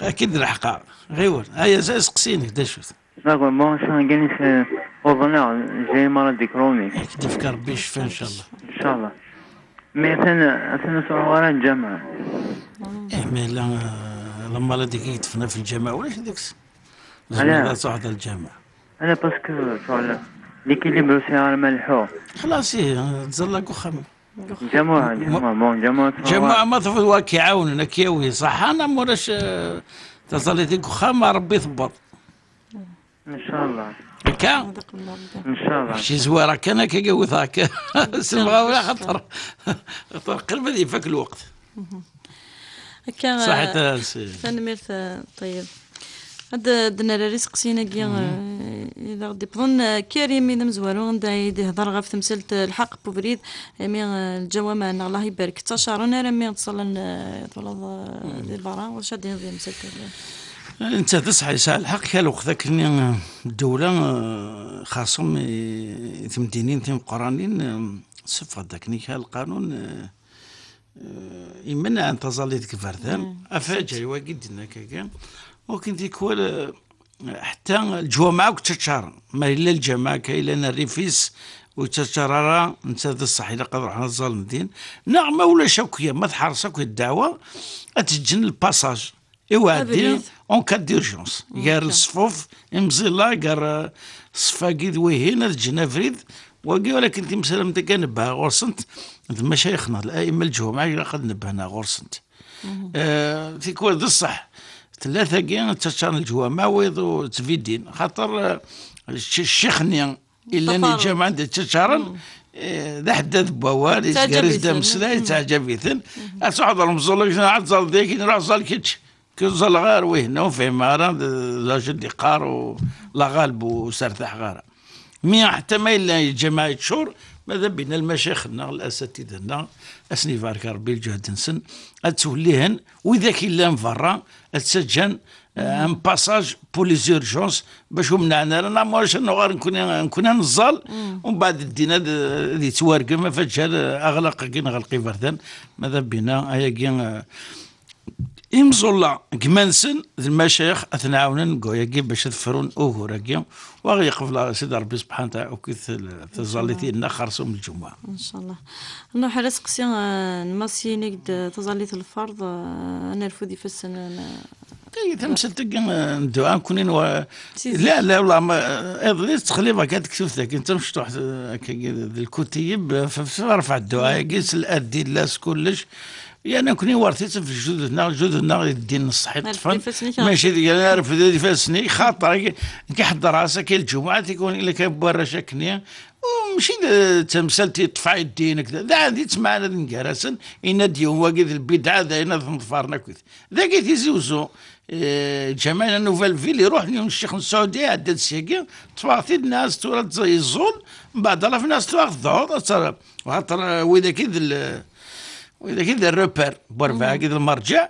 Ad k-id-leḥqeɣ, ɣiwel. Aya, aseqsi-nnek, d acu-t? D'accord, bon, ça, gagné, c'est au bonheur, j'ai une maladie chronique. Ad k-d-ifk Rebbi ccfa, ncallah. Ncallah. Mais atan, atan ur sruḥeɣ ara lǧameɛ. Eh, ma yella, eh, la maladie i yeṭṭfen ɣef lǧameɛ, ulac deg-s. Ala. Tzemreḍ ad truḥeḍ ɣer lǧameɛ. Ala, parce que, sur le, l'équilibre, ur sɛiɣ ara ma leḥḥuɣ. Xlaṣ, ih, ttẓalla deg uxxam. Lǧamuɛ, lǧamuɛ, bon, lǧamuɛ. Lǧamuɛ, ma tafeḍ wa k-iɛawnen, ad k-yawi ṣaḥan, am ulac, eh, taẓallit deg uxxam, Rebbi tewweḍ. Ncallah. Akka? Ncallah. Kečč zwara kan akka, gawit akka. Semɣer wala xaṭer. Xaṭer qrib ad ifak lweqt. Akka, ṣaḥit, eh, a si. Tanemmirt, eh, Ṭeyyeb. Ad d-, ad d-nerr iseqsiyen-agi, eh, i d aɣ-d-iwwḍen. Eh, Karim, i d amezwaru, anda i d-ihḍer ɣef temsalt, eh, lḥeqq n ubrid, imi, eh, lǧawama neɣ Allah ibarek, ttacaṛen armi ttṣallan, eh, twalaḍ, eh, di berra, wacu ad d-tiniḍ di temsalt-agi? Netta d ṣṣeḥ, yesɛa lḥeqq, kra lweqt akkenni, eh, ddewla, eh, xaṣem i, i temdinin timeqqranin, eh, tessufeɣ-d akken kra lqanun, eh, eh, imenɛen taẓallit deg iberdan. Mm. Afaǧay wagi d-yenna akkagi. Wakken tikwal, eh, ḥetta leǧwameɛ akk ttaččaren. Ma yella lǧameɛ akka yellan rrif-is ur yettaččar ara, netta d ṣṣeḥ, ilaq ad ruḥen ad ẓẓallen din. Neɣ ma ulac akk, ma tḥerṣ akk ddeɛwa, ad teǧǧen le passage. Iweɛdi, abrid. En cas d'urgence. En cas. Gar leṣfuf, imẓilla, gar, eh, ṣṣef-agi d wihin, ad ǧǧen abrid. Wagi, walakin timsal am tagi ad nebbeh ɣur-sent, d macayexna, lɛaima leǧwameɛ, ilaq ad nebbehna ɣur-sent. Mhm. Eh, tikwal d ṣṣeḥ, tella tagi, ttaččaren leǧwameɛ, wayeḍ ur ttbiddin. Xaṭer, eh, cc-, ccix-nni, illan lǧameɛ anda ttaččaren, mm, eh, d aḥeddad n wawal, yezger-as-d ameslay, yettaɛǧab-iten. Ad truḥeḍ ɣer umẓul, ad tẓalleḍ dagi, ruḥ ẓall kečč. Kul ẓẓalleɣ ɣer wihin, ur fhimeɣ ara d, d acu d-iqqar u la ɣaleb ur sertaḥeɣ ara. Mi ḥetta ma yella lǧameɛ yeččur, ma d abina lmacayix-nneɣ, lasatida-nneɣ, ad sen-ibarek Rebbi lǧehd-nsen, ad ttwellihen, widak yellan berra, ad ttaǧǧan, eh, un passage pour les urgences, bac ur mneɛen ara, neɣ ma ulac ad nuɣal nekkni, nekkni ad neẓẓal, umbeɛd ddin ad, ad yettwargem, ad faǧǧal, eh, aɣlaq-agi neɣ lqib ar dan, ma d abina, ayagi, eh, Imẓulla deg iman-nsen d lmacayix ad ten-ɛawnen deg wayagi bac ad frun ugur-agi, u ad ɣ-yeqbel Sidi Ṛebbi subḥanahu wa taɛala akked taẓallit-nneɣ xersum lǧumuɛa. Ncallah. Nruḥ ar aseqsi, eh, n Mass Yinig-d, eh, taẓallit n lferḍ, eh, ad nerfu d ifassen, eh, n- Tagi tamsalt-agi, eh, n dduɛa, nekkni nwa-, la, la, la, ma, eh, iḍelli ttxellibeɣ kan tektubt-agi, d tamecṭuḥt, eh, akkagi, d lkutiyeb, eh, f-, f-, rfeɛ dduɛa-agi, s l-, ad d-illas kullec, Yerna nekkni wertet ɣef jjud-nneɣ, jjud-nneɣ i ddin n ṣṣeḥ i ṭṭfen. Mačči deg ara refded ifassen-ik, xaṭer nekk ḥeddreɣ-as akka lǧumuɛa, tikwal ila kan warrac akkenni. U mačči d, d tamsalt i ṭṭef i ddin, d ɛadi ttmeɛna d ngar-asen, yenna-d yiwen wagi d lbidɛa, d ayen ad ten-ḍfaren akkit. Dagi Tizi Uzzu, eh, Ǧamal Nouvelle Ville, iruḥ yiwen ccix n Sɛudi, iɛedda-d syagi, ṭṭfeɣ-t-id, nniɣ-as tura yeẓẓul, mbeɛd ala fniɣ-as tura tedɛuḍ, ad terreḍ. Xaṭer, eh, widak i d l-, widak i d repère, n werbaɛ-agi d lmerǧeɛ.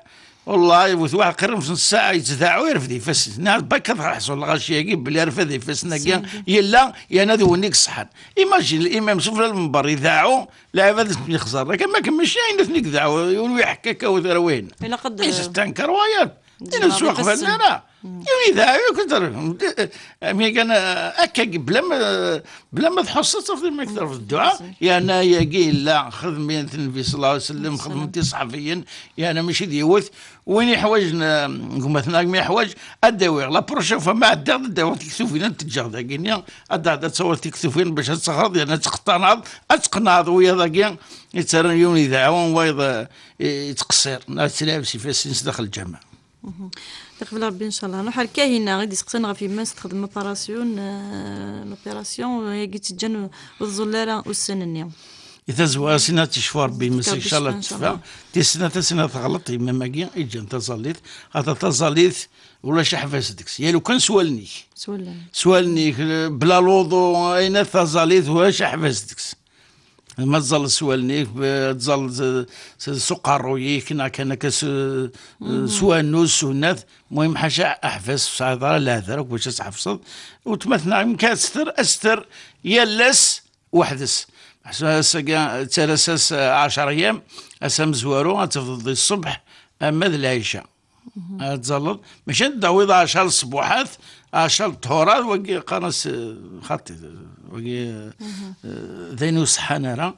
Wallahi, bu twaḥ qirem n ssaɛa yettdaɛu, irfed ifassen. Nniɣ-as bakka ad ḥṣul lɣaci-agi, belli irfed ifassen-agi, yella, yerna d win i iṣeḥḥan. Imagine, l'imam sufla lmember, idaɛu, lɛibad i ten-ixẓer. Akka ma kemm mačči ayen i ten-idaɛu, yiwen ur iḥekka akka u tara wihin. Ilaq ad istenker wayeḍ. Ina s-uqbalen ara. Yiwen idaɛu yakk terfed. Mi kan, eh, akka, bla ma, bla ma tḥusseḍ, tafeḍ imek terfed dduɛa. Yerna yagi yella, xedmen-t Nnbi sallallahu alayhi wa sallam, xedmen-t iṣeḥbiyen, yerna mačči d yiwet. Win iḥwaǧen, eh, gma-tneɣ mi iḥwaǧ, ad d-awiɣ. La prochaine fois, ma ɛeddaɣ, ad d-awiɣ tiktufin, ad teǧǧeɣ dagi-nni, ad d-, ad tawiḍ tiktufin bac ad teɣreḍ, yerna ad tqeṭṭanaḍ, ad teqneɛḍ wiyaḍ-agi, yettarran yiwen idaɛu, wayeḍ, eh, yettqeṣṣir, neɣ yettlɛab s ifassen-is daxel lǧameɛ. Tiqbel Rebbi, ncallah. Nruḥ ar Kahina, i d-iseqsan ɣef yemma-s texdem opération, eh, l'opération, eh, yagi tt-ǧǧan ur tẓull ara ussan-nni. I tazwara, sin ad tecfu Rebbi yemma-s, ncallah, ncallah. Tis snat, ad sin ad teɣleḍ yemma-m-agi, i ǧǧan taẓallit. Xaṭer taẓallit, ulac aḥbas deg-s. Ya lukan s wallen-ik. S wallen. S wallen-ik, bla luḍu, ayen taẓallit, ulac aḥbas deg-s. Ma tẓalleḍ s wallen-ik, b-, tẓalleḍ s, s, s uqerruy-ik, neɣ kan akka s, s wannuz, s unnat. Muhim, ḥaca aḥbas, ur tesɛiḍ ara leɛder akk bac ad tḥebseḍ. Weltma-tneɣ, amek ad ster, ad ster yal ass weḥd-s. Ass-, ass-agi, ttarra-s ass, ɛecra ayyam, ass amezwaru, ad tebduḍ di ṣṣbeḥ, ama d lɛica. Ad tẓalleḍ, mačči ad d-tawiḍ ɛecra ṣṣbuḥat, ɛecra ṭṭhurat, wagi qqaren-as, eh, xaṭi, wagi, eh, d ayen ur ṣeḥḥan ara.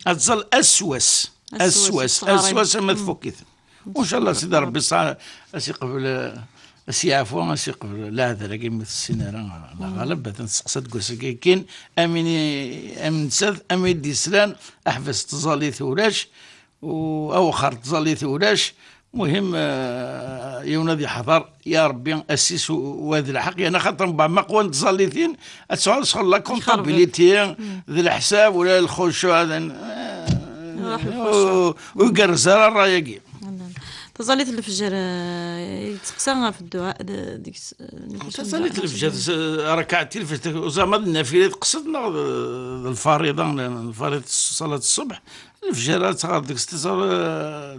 Ad tẓall ass s wass, ass s wass, ass s wass, ama tfukk-it. Ncallah Sidi Rebbi ṣṣa-, ad s-iqbel, eh, ad s-yeɛfu, ad s-iqbel leɛder-agi mi tessin ara, la ɣaleb, ad ten-tseqsa deg wass-agi kan, am ini, am nettat, am i d-yeslan, aḥbas n tẓallit ulac, u awexxer n tẓallit ulac. Muhim, eh, yiwen ad yeḥḍer, ya Rebbi, assis u, u ad lḥeq, yerna xaṭer mbeɛd ma qwan tẓallitin, ad tuɣal sɣel la comptabilité, d leḥsab, ula lxucuɛ, d, eh, ur igerrez ara ṛṛay-agi. Taẓallit n lefjer, eh, yettseqsa ɣef dduɛa, d-, deg-s, eh, taẓallit n lefjer, s-, rakaɛat n lefjer, uẓama d nnafila i teqsed neɣ d, d lfariḍa, lfariḍa n ṣṣalat ṣṣbeḥ, Lefjer ad teɣreḍ deg-s tis-, eh,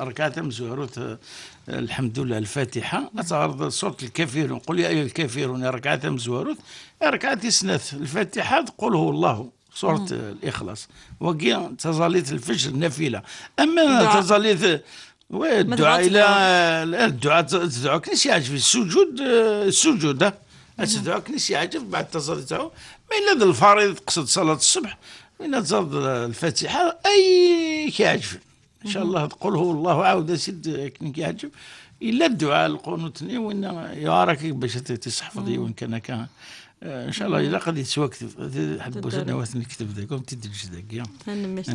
rakaɛa tamezwarut, eh, lḥemdullah, lfatiḥa, ad teɣreḍ surat lkafirun, qul ya ayyuha lkafirun, rakaɛa tamezwarut, rakaɛa tis snat, lfatiḥa d qul huwa llahu, surat, eh, lixlaṣ. Wagi d taẓallit lfejr, nafila. Ama taẓallit, eh, wa, dduɛa ila, eh, dduɛa t-, tedɛu akken i s-yeɛǧeb, sujud, eh, sujud, ah. Ad tedɛu akken i s-yeɛǧeb, baɛd taẓallit-a. Ma yella d lfarid teqsed ṣalat ṣṣbeḥ, win ad tẓaḍ lfatiḥa, ay k-iɛeǧben. Ncallah, tqul huwa llahu, ɛawed-as-id akken i k-iɛǧeb. Yella dduɛa, lqunut-nni, win yuɛer akka bac ad t-iseḥfeḍ yiwen kan akka. Eh, ncallah ilaq ad yettwakteb. Ḥedd n waten nekteb dagi, ur t-id-neǧǧ dagi. Tanemmirt.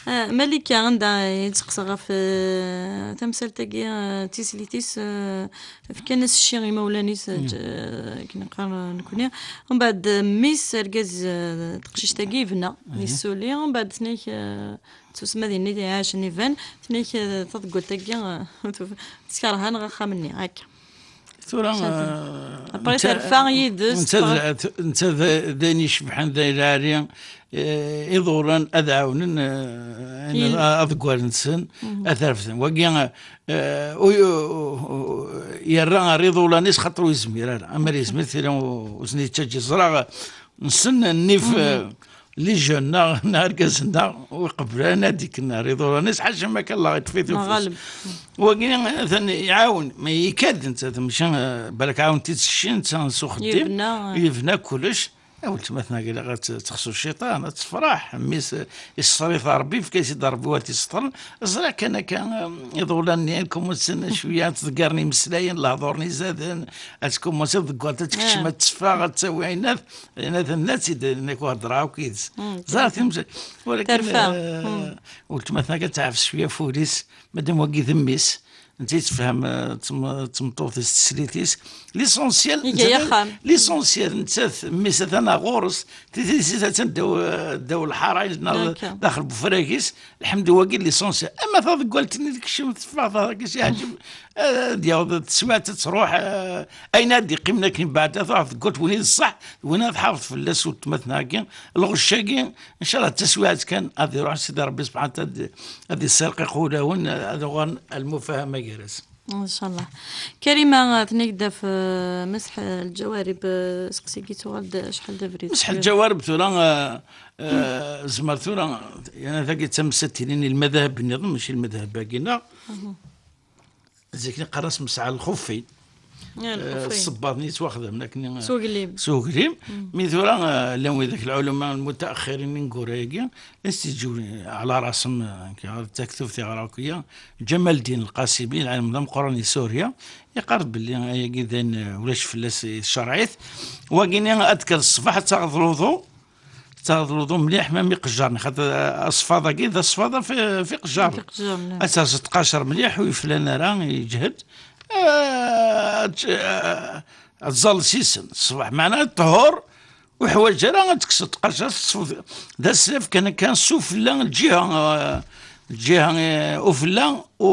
Ah, Malika, anda i d-teqsa ɣef, eh, tamsalt-agi, eh, tislit-is, eh, fkan-as cci imawlan-is, eh, akken neqqar, eh, nekni. Umbeɛd, eh, mmi-s, argaz, eh, teqcict-agi yebna, yessuli, umbeɛd tnek, eh, tsusma dinni iɛacen iban, tnek, eh, taḍeggalt-agi, eh, teskerha neɣ axxam-nni, akka. Tura, eh, après terfa yid-s, netta d, netta d, d ayen icebḥen, d ayen lɛali, eh, iḍuran ad ɛawnen, eh, aḍeggal-nsen, ad t-refden. Wagi, eh, u-, u-, u-, yerra ar iḍulan-is xaṭer ur yezmir ara. Amer yezmir, tira u-, ur sen-yettaǧi. Ẓriɣ, nessen nnif, eh, les jeunes neɣ, neɣ argazen-nneɣ ur iqebbel ara ad ikken ar iḍulan-is, ḥaca ma kan Allah yeṭṭef-it ufus. Wagi atan iɛawen, ma ikad netta, maca, eh, balak ɛawen-t-id s cci, netta s uxeddim, yebna, eh, yebna kullec. A weltma-tneɣ ilaq ad t-, texsu cciṭan, ad tefreḥ. Mmi-s, eh, yesseṭer-it Ṛebbi, yefka-as-id Ṛebbi war t-yesseṭren. Ẓriɣ kan akka, eh, iḍulan-nni, ad kumusen cwiya, ad ttḍeggaren imeslayen, lehdur-nni izaden, ad tkumus ad ḍeggert, ad tekcem, ad teffeɣ, ad tawi ayen ad, ayen ad, ad tt-id-, nekk ur heddreɣ akk yid-s. Ẓriɣ times-, walakin, terfa. Eh, weltma-tneɣ ad teɛfes cwiya ɣef wul-is, madam wagi d mmi-s, netta yettefhem, eh, d tm-, d tmeṭṭut-is, d teslit-is. L'essentiel, iga netta d-, axxam. L'essentiel, nettat, mmi-s atan ɣur-s, tizit-is attan ddaw, ddaw lḥara-is, neɣ daxel n ufrag-is. Lḥemdu wagi, l'essentiel. Ama taḍeggalt-nni tekcem, teffeɣ, taḍeggalt-is yeɛjeb, eh, ad yaweḍ teswiɛt ad truḥ, eh, ayen ad d-iqqimen akken ibeɛda, taḍeggalt win i d ṣṣeḥ, d win ad tḥafeḍ fell-as weltma-tneɣ-agi. Lɣecc-agi, ncallah d taswiɛt kan, ad iruḥ Sidi Ṛebbi subḥanahu wa taɛala, ad, ad isserqiq ulawen, ad uɣalen ar lmufahama gar-asen. Ncallah. Karima, tenna-k-d ɣef, eh, Mass Ḥ-, Lǧawarib, eh, seqsi-agi tuɣal-d acḥal d abrid. Mass Ḥ-, Lǧawarib tura, eh, eh, zemer tura, yani tagi d tamsalt-nni n lmadaheb nniḍen, mačči lmadaheb-agi-nneɣ. Zik neqqar-as Mesɛa Lxuffi. Ah, eh, Lxuffi. Ssebbaḍ-nni yettwaxdamen akken, eh, s uglim. S uglim. Mi tura, eh, llan widak lɛulama lmutaaxirin ineggura-agi, la s-yeǧǧu ɛla rasem, eh, ar taktubt tiɣrakiya, Ǧamaldin Lqasimi, lɛalem d ameqqran di Surya, yeqqar belli ayagi d ayen, eh, ulac fell-as, eh, tcerɛ-it. Wagini ad d-kker ṣṣbeḥ, ad taɣeḍ luḍu, taɣeḍ luḍu mliḥ, ma mi qejjaren, xaṭer, eh, aṣfaḍ-agi d aṣfaḍ ɣef, ɣef iqejjaren. Ɣef iqejjaren, eh. Ad terẓeḍ tqacer mliḥ, ur yeflan ara, yeǧhed. Eh, ad t-, eh, ad tẓalleḍ s-isen ṣṣbeḥ, meɛna ad ṭhur, ur ḥwaǧ ara ad tekkseḍ tqacer, ad teṭṭfeḍ d aslaf kan akka sufella, lǧiha, eh, lǧiha, eh, ufella u,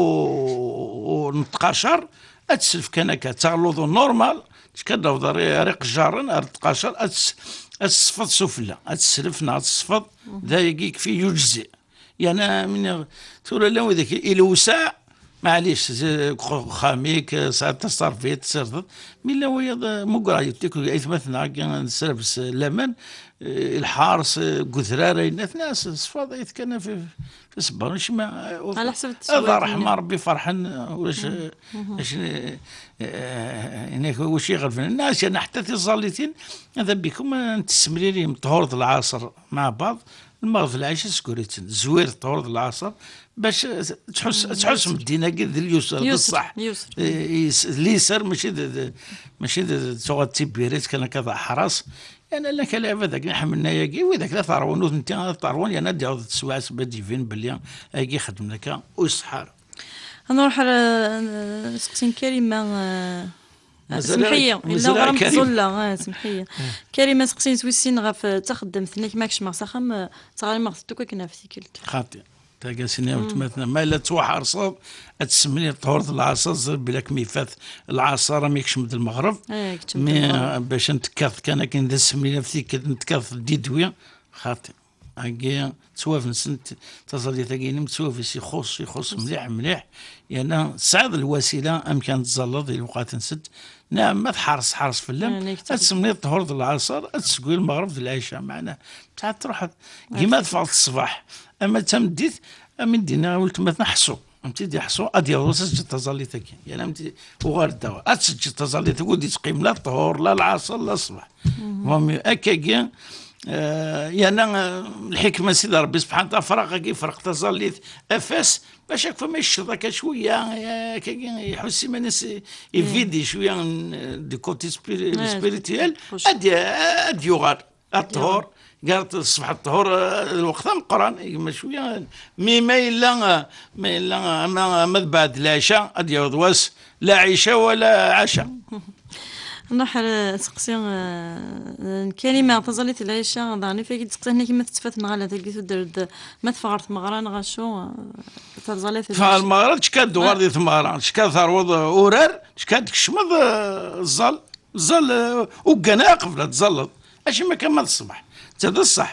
u, n tqacer, ad teslef kan akka, ad taɣeḍ luḍu normal, ticki ad d-taweḍ ar, ar iqejjaren, ar tqacer, ad tes-, ad tesfeḍ sufella, ad teslef neɣ ad tesfeḍ, d ayagi yekfi, yujzi. Yerna, min, tura llan widak i lewseɛ, maɛlic, z-, deg uxxam-ik, tesɛiḍ taṣerfit, tsirdeḍ. Mi llan wiyaḍ, eh, muggreɣ yiwet tikli, aytmaten-agi, nesrebs, eh, laman, eh, lḥers, eh, deg udrar, ayen atni, s-, ṣṣfaḍ, ayt kan fi, fi ṣṣber, acimi, eh, ur-, ala ḥsab ad teswiɛt-nni. Ṛṛeḥma Ṛebbi ferḥen, eh, ulac, eh, acu, eh, eh, inak, wacu iɣelben. Nnas, yerna ḥetta tiẓallitin, ad abikum, eh, n tessemlilim, ṭhur d lɛaṣer, mɛa baḍ, lmeɣreb d lɛica sguri-ten, zwir ṭhur d lɛaṣer, bac, eh, tḥus, ad tḥus Medina-agi d lyusr, d yusr, ṣṣeḥ. Yusr. Eh, is-, d liser, mačči d, d, mačči d, d tuɣa d tibirit kan akka d aḥras. Yerna llan kra lɛibad akken iḥemmlen ayagi, widak la terwun, nutenti ad terwun, yerna ad d-yaweḍ teswiɛt, ad d-yebin belli ayagi ixeddmen akka, ur iṣeḥḥa ara. Ad nruḥ ar, eh, seqsi n Karima, eh, mazal semḥ-iyi, mazal illa uɣram Karim. Tẓulla, eh, semḥ-iyi. Karima, seqsi-ines wis sin ɣef, eh, taxeddamt-nnek, ma kecmeɣ s axxam, eh, ttɣalimeɣ-tent akk akken ɣef tikkelt. Xaṭi. Tagi ad s-iniɣ i weltma-tneɣ, ma yella tettwaḥerṣeḍ, ad tessemlileḍ ṭhur d lɛaṣer, ẓer belli ad kem-ifat lɛaṣer, am yekcem-d lmeɣreb. Eh, yekcem-d lmeɣreb. Mi, eh, bac ad n-tekkateḍ kan akken d asemlil ɣef tikkelt, n-tekkateḍ d idwi, xaṭi. Agi, ttwabensent, taẓallit-agi-inem ttwabes, ixuṣ, ixuṣ mliḥ, mliḥ. Yerna tesɛiḍ lwasila amek ad tẓalleḍ i lewqat-nsent. Neɛma tḥeṛṣ, tḥeṛṣ fell-am, ah, ad tessemliḍ ṭhur d lɛaṣer, ad tesseggwi lmeɣreb d lɛica. Meɛna, tesɛa truḥeḍ. Gima teffɣeḍ ṣṣbeḥ, ama d tameddit, am i d-yenna weltma-tneɣ ḥṣu. Am t-id-iḥṣu, ad yaweḍ wass ad teǧǧeḍ taẓallit-agi. Yerna am t-, uɣal-d daɣen. Ad teǧǧeḍ taẓallit-agi, ur d-yettqim la ṭhur, la lɛaṣer, la ṣṣbeḥ. Vaut mieux. Akkagi, Eh, yerna, eh, lḥikma n Sidi Ṛebbi subḥanahu wa taɛala, afraq-agi yefreq taẓallit afas, bac akk ma yecceḍ akka cwiya, eh, akkagi iḥuss iman-is ividi cwiya n, eh, du côté spiri-, spirituel, ad y-, ad yuɣal. Ad ṭhur, gar ṣṣbeḥ d ṭhur, eh, lweqt ameqqran, gma cwiya. Mi ma yella, eh, ma yella, eh, ama, ama d baɛd lɛica, ad yaweḍ wass, la ɛica wala ɛaca. Nruḥ ar seqsi, eh, n Karima, taẓallit n lɛica, daɣen ifak-id seqsi, akken ma tettfat neɣ ala, tagi tudert, ma teffeɣ ɣer tmeɣra neɣ acu, eh, taẓallit n lɛica. Teffeɣ ɣer tmeɣra, tecka-d tuɣal di tmeɣra, tecka terweḍ, eh, urar, tecka tkecmeḍ, eh, ẓẓal, ẓẓal, eh, uggan aqbel ad tẓalleḍ. Acimi akka ma d ṣṣbeḥ? D ta d ṣṣeḥ.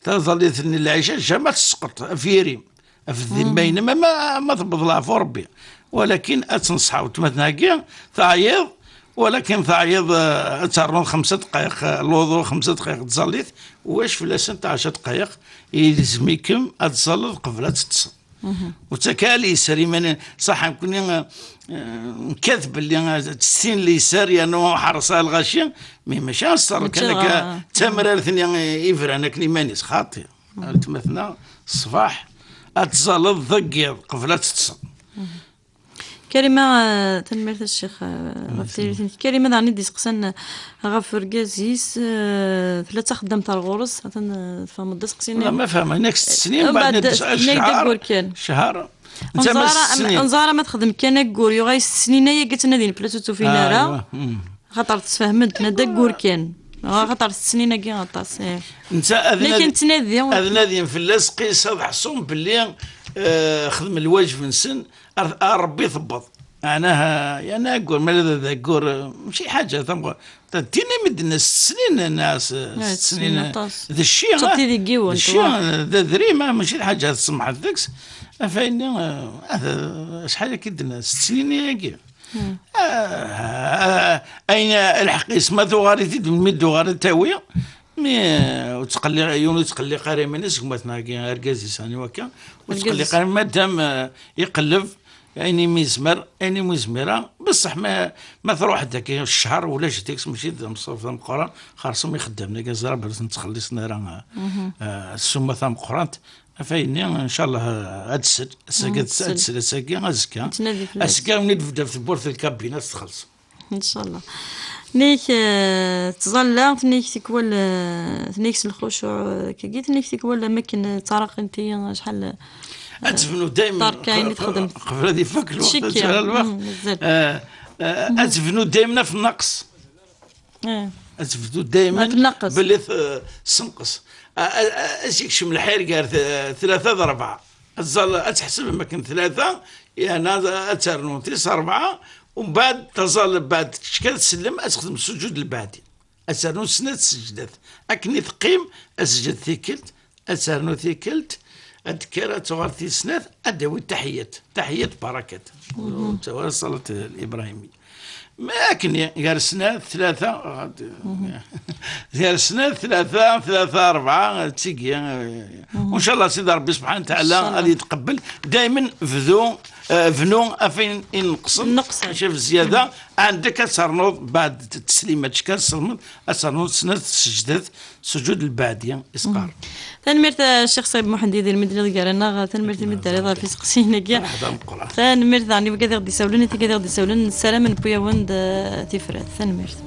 Taẓallit-nni n lɛica, jama tesqeṭ ɣef yiri-m, ɣef ddimma-inem, ama ma tewweḍ leɛfu Rebbi. Walakin ad tenṣeḥ weltma-tneɣ-agi, teɛyiḍ, walakin teɛyiḍ, eh, ad ternuḍ xemsa dqayeq, eh, luḍu, xemsa dqayeq tẓallit, wac fell-asent ɛecra dqayeq, yelzem-ikem ad tẓalleḍ qbel ad teṭṭseḍ. Ur ttak ara liser iman-, ṣaḥ, nekkni, eh, eh, nekkat belli, eh, tessin liser, yernu ḥerṣeɣ lɣaci, mi mačči aṣṣer kan akka, d tamrart-nni, eh, ibran akken iman-is, xaṭi. Weltma-tneɣ, ṣṣbeḥ, ad tẓalleḍ deg yiḍ, qbel ad teṭṭseḍ. Karima, eh, tanemmirt a ccix, eh, ɣef tiririt-nnek. Karima daɣen i d-iseqsan, eh, ɣef urgaz-is, eh, tella d taxeddamt ar ɣur-s, atan, eh, tfehmeḍ-d aseqsi-nni. Wala ma fehmeɣ, inak s tesnin, eh, mbeɛd mbeɛd netta inak deg wurkan. Ccehar. Netta ma s tesnin. Nẓar ama texdem kan aggur, yuɣal s tesnin-agi ad ttnadin fell-as ur tt-ufin ara. Aywa. Xaṭer tesfehmen-d, tenna-d aggur kan. Xaṭer s tesnin-agi aṭas, eh. Netta ad nadi, ad nadin fell-as, qis ad ḥṣun belli, eh, xedmen lwajeb-nsen, ar, ar Rebbi tewweḍ. Ɛnaha, yani aggur, ma d aggur, eh, mačči ḥaǧa tamɣ-, d tin i mi d-nna s tesnin, nna s, s tesnin, d cci, d cci, d adrim, ah, mačči d ḥaǧa tsemḥeḍ deg-s. Afayni, eh, acḥal akka i d-nna s tesnin-agi. Ah, ayen lḥeqq-is, ma tuɣal-it-id, mi d-tuɣal ad tawi, mi, eh, ur ttqelliq, yiwen ur ttqelliq ara iman-is, gma-tneɣ-agi, argaz-is, ani wakka, ur ttqelliq ara, madam, eh, iqelleb, ayen imi yezmer, ayen imi yezmir, ah, beṣṣeḥ ma, ma truḥ-d akka ccher, ulac deg-s, mačči d amṣaf d ameqqran, xerṣum ixeddamen-agi, ẓra belli ur ten-ttxelliṣen ara, eh, eh, ssuma tameqqrant, Afayni, ncallah, ad tsel. Ass-agi ad tsel, ass-agi, azekka. Azekka, mi d-tebda ɣef tewwurt n lkabina, ad txelleṣ. Ncallah. Tenna-k, eh, ttẓalla, tenna-k tikwal, eh, tenna-k s lxucuɛ, eh, kagi, tenna-k tikwal, am akken, eh, ttaraqent-iyi acḥal, eh, ad tebnu daymen, ṭarka ayen i texdem. Qbel ad ifak lweqt, ad tara lweqt. Eh, eh, ad tebnu daymen ɣef nnaqes. Eh. Ad tebdu daymen belli t-, tessenqes. A, a, a, ad yekcem lḥir gar t-, tlata d rebɛa. Ad tẓall, ad tḥesbem akken tlata, yerna ad ternu tis rebɛa, umbeɛd taẓall, beɛd kečč kan tsellem, ad texdem sujud lbeɛdi. Ad ternu snat sejdat. Akken i teqqim, ad teǧǧed tikkelt, ad ternu tikkelt, ad d-tekker, ad tuɣal tis snat, ad d-tawi taḥiyat. Taḥiyat barakat. Ur ttawi ara ṣṣalat l-Ibrahimi. Ma akken, gar snat, tlata, gar snat, tlata, tlata, rebɛa, d tigi. Ncallah, Sidi Rebbi subḥanahu wa taɛala ad yetqebbel. Daymen bdu, eh, bnu ɣef ayen ineqsen. Mačči ɣef zzyada. Ɛendek ad ternuḍ, beɛd teslimat, ad ternuḍ snat sejdat, sujud lbeɛdi, isqar. Tanemmirt, eh, Ccix Ṣayib Muḥend, Yidir, mi d-telliḍ gar-aneɣ. Tanemmirt imi d-terriḍ ɣef iseqsiyen-agi. Tanemmirt daɣen i wigad i ɣ-d-isawlen, i tigad i ɣ-d-isawlen. Nessaram newwi-awen-d, eh, tifrat. Tanemmirt.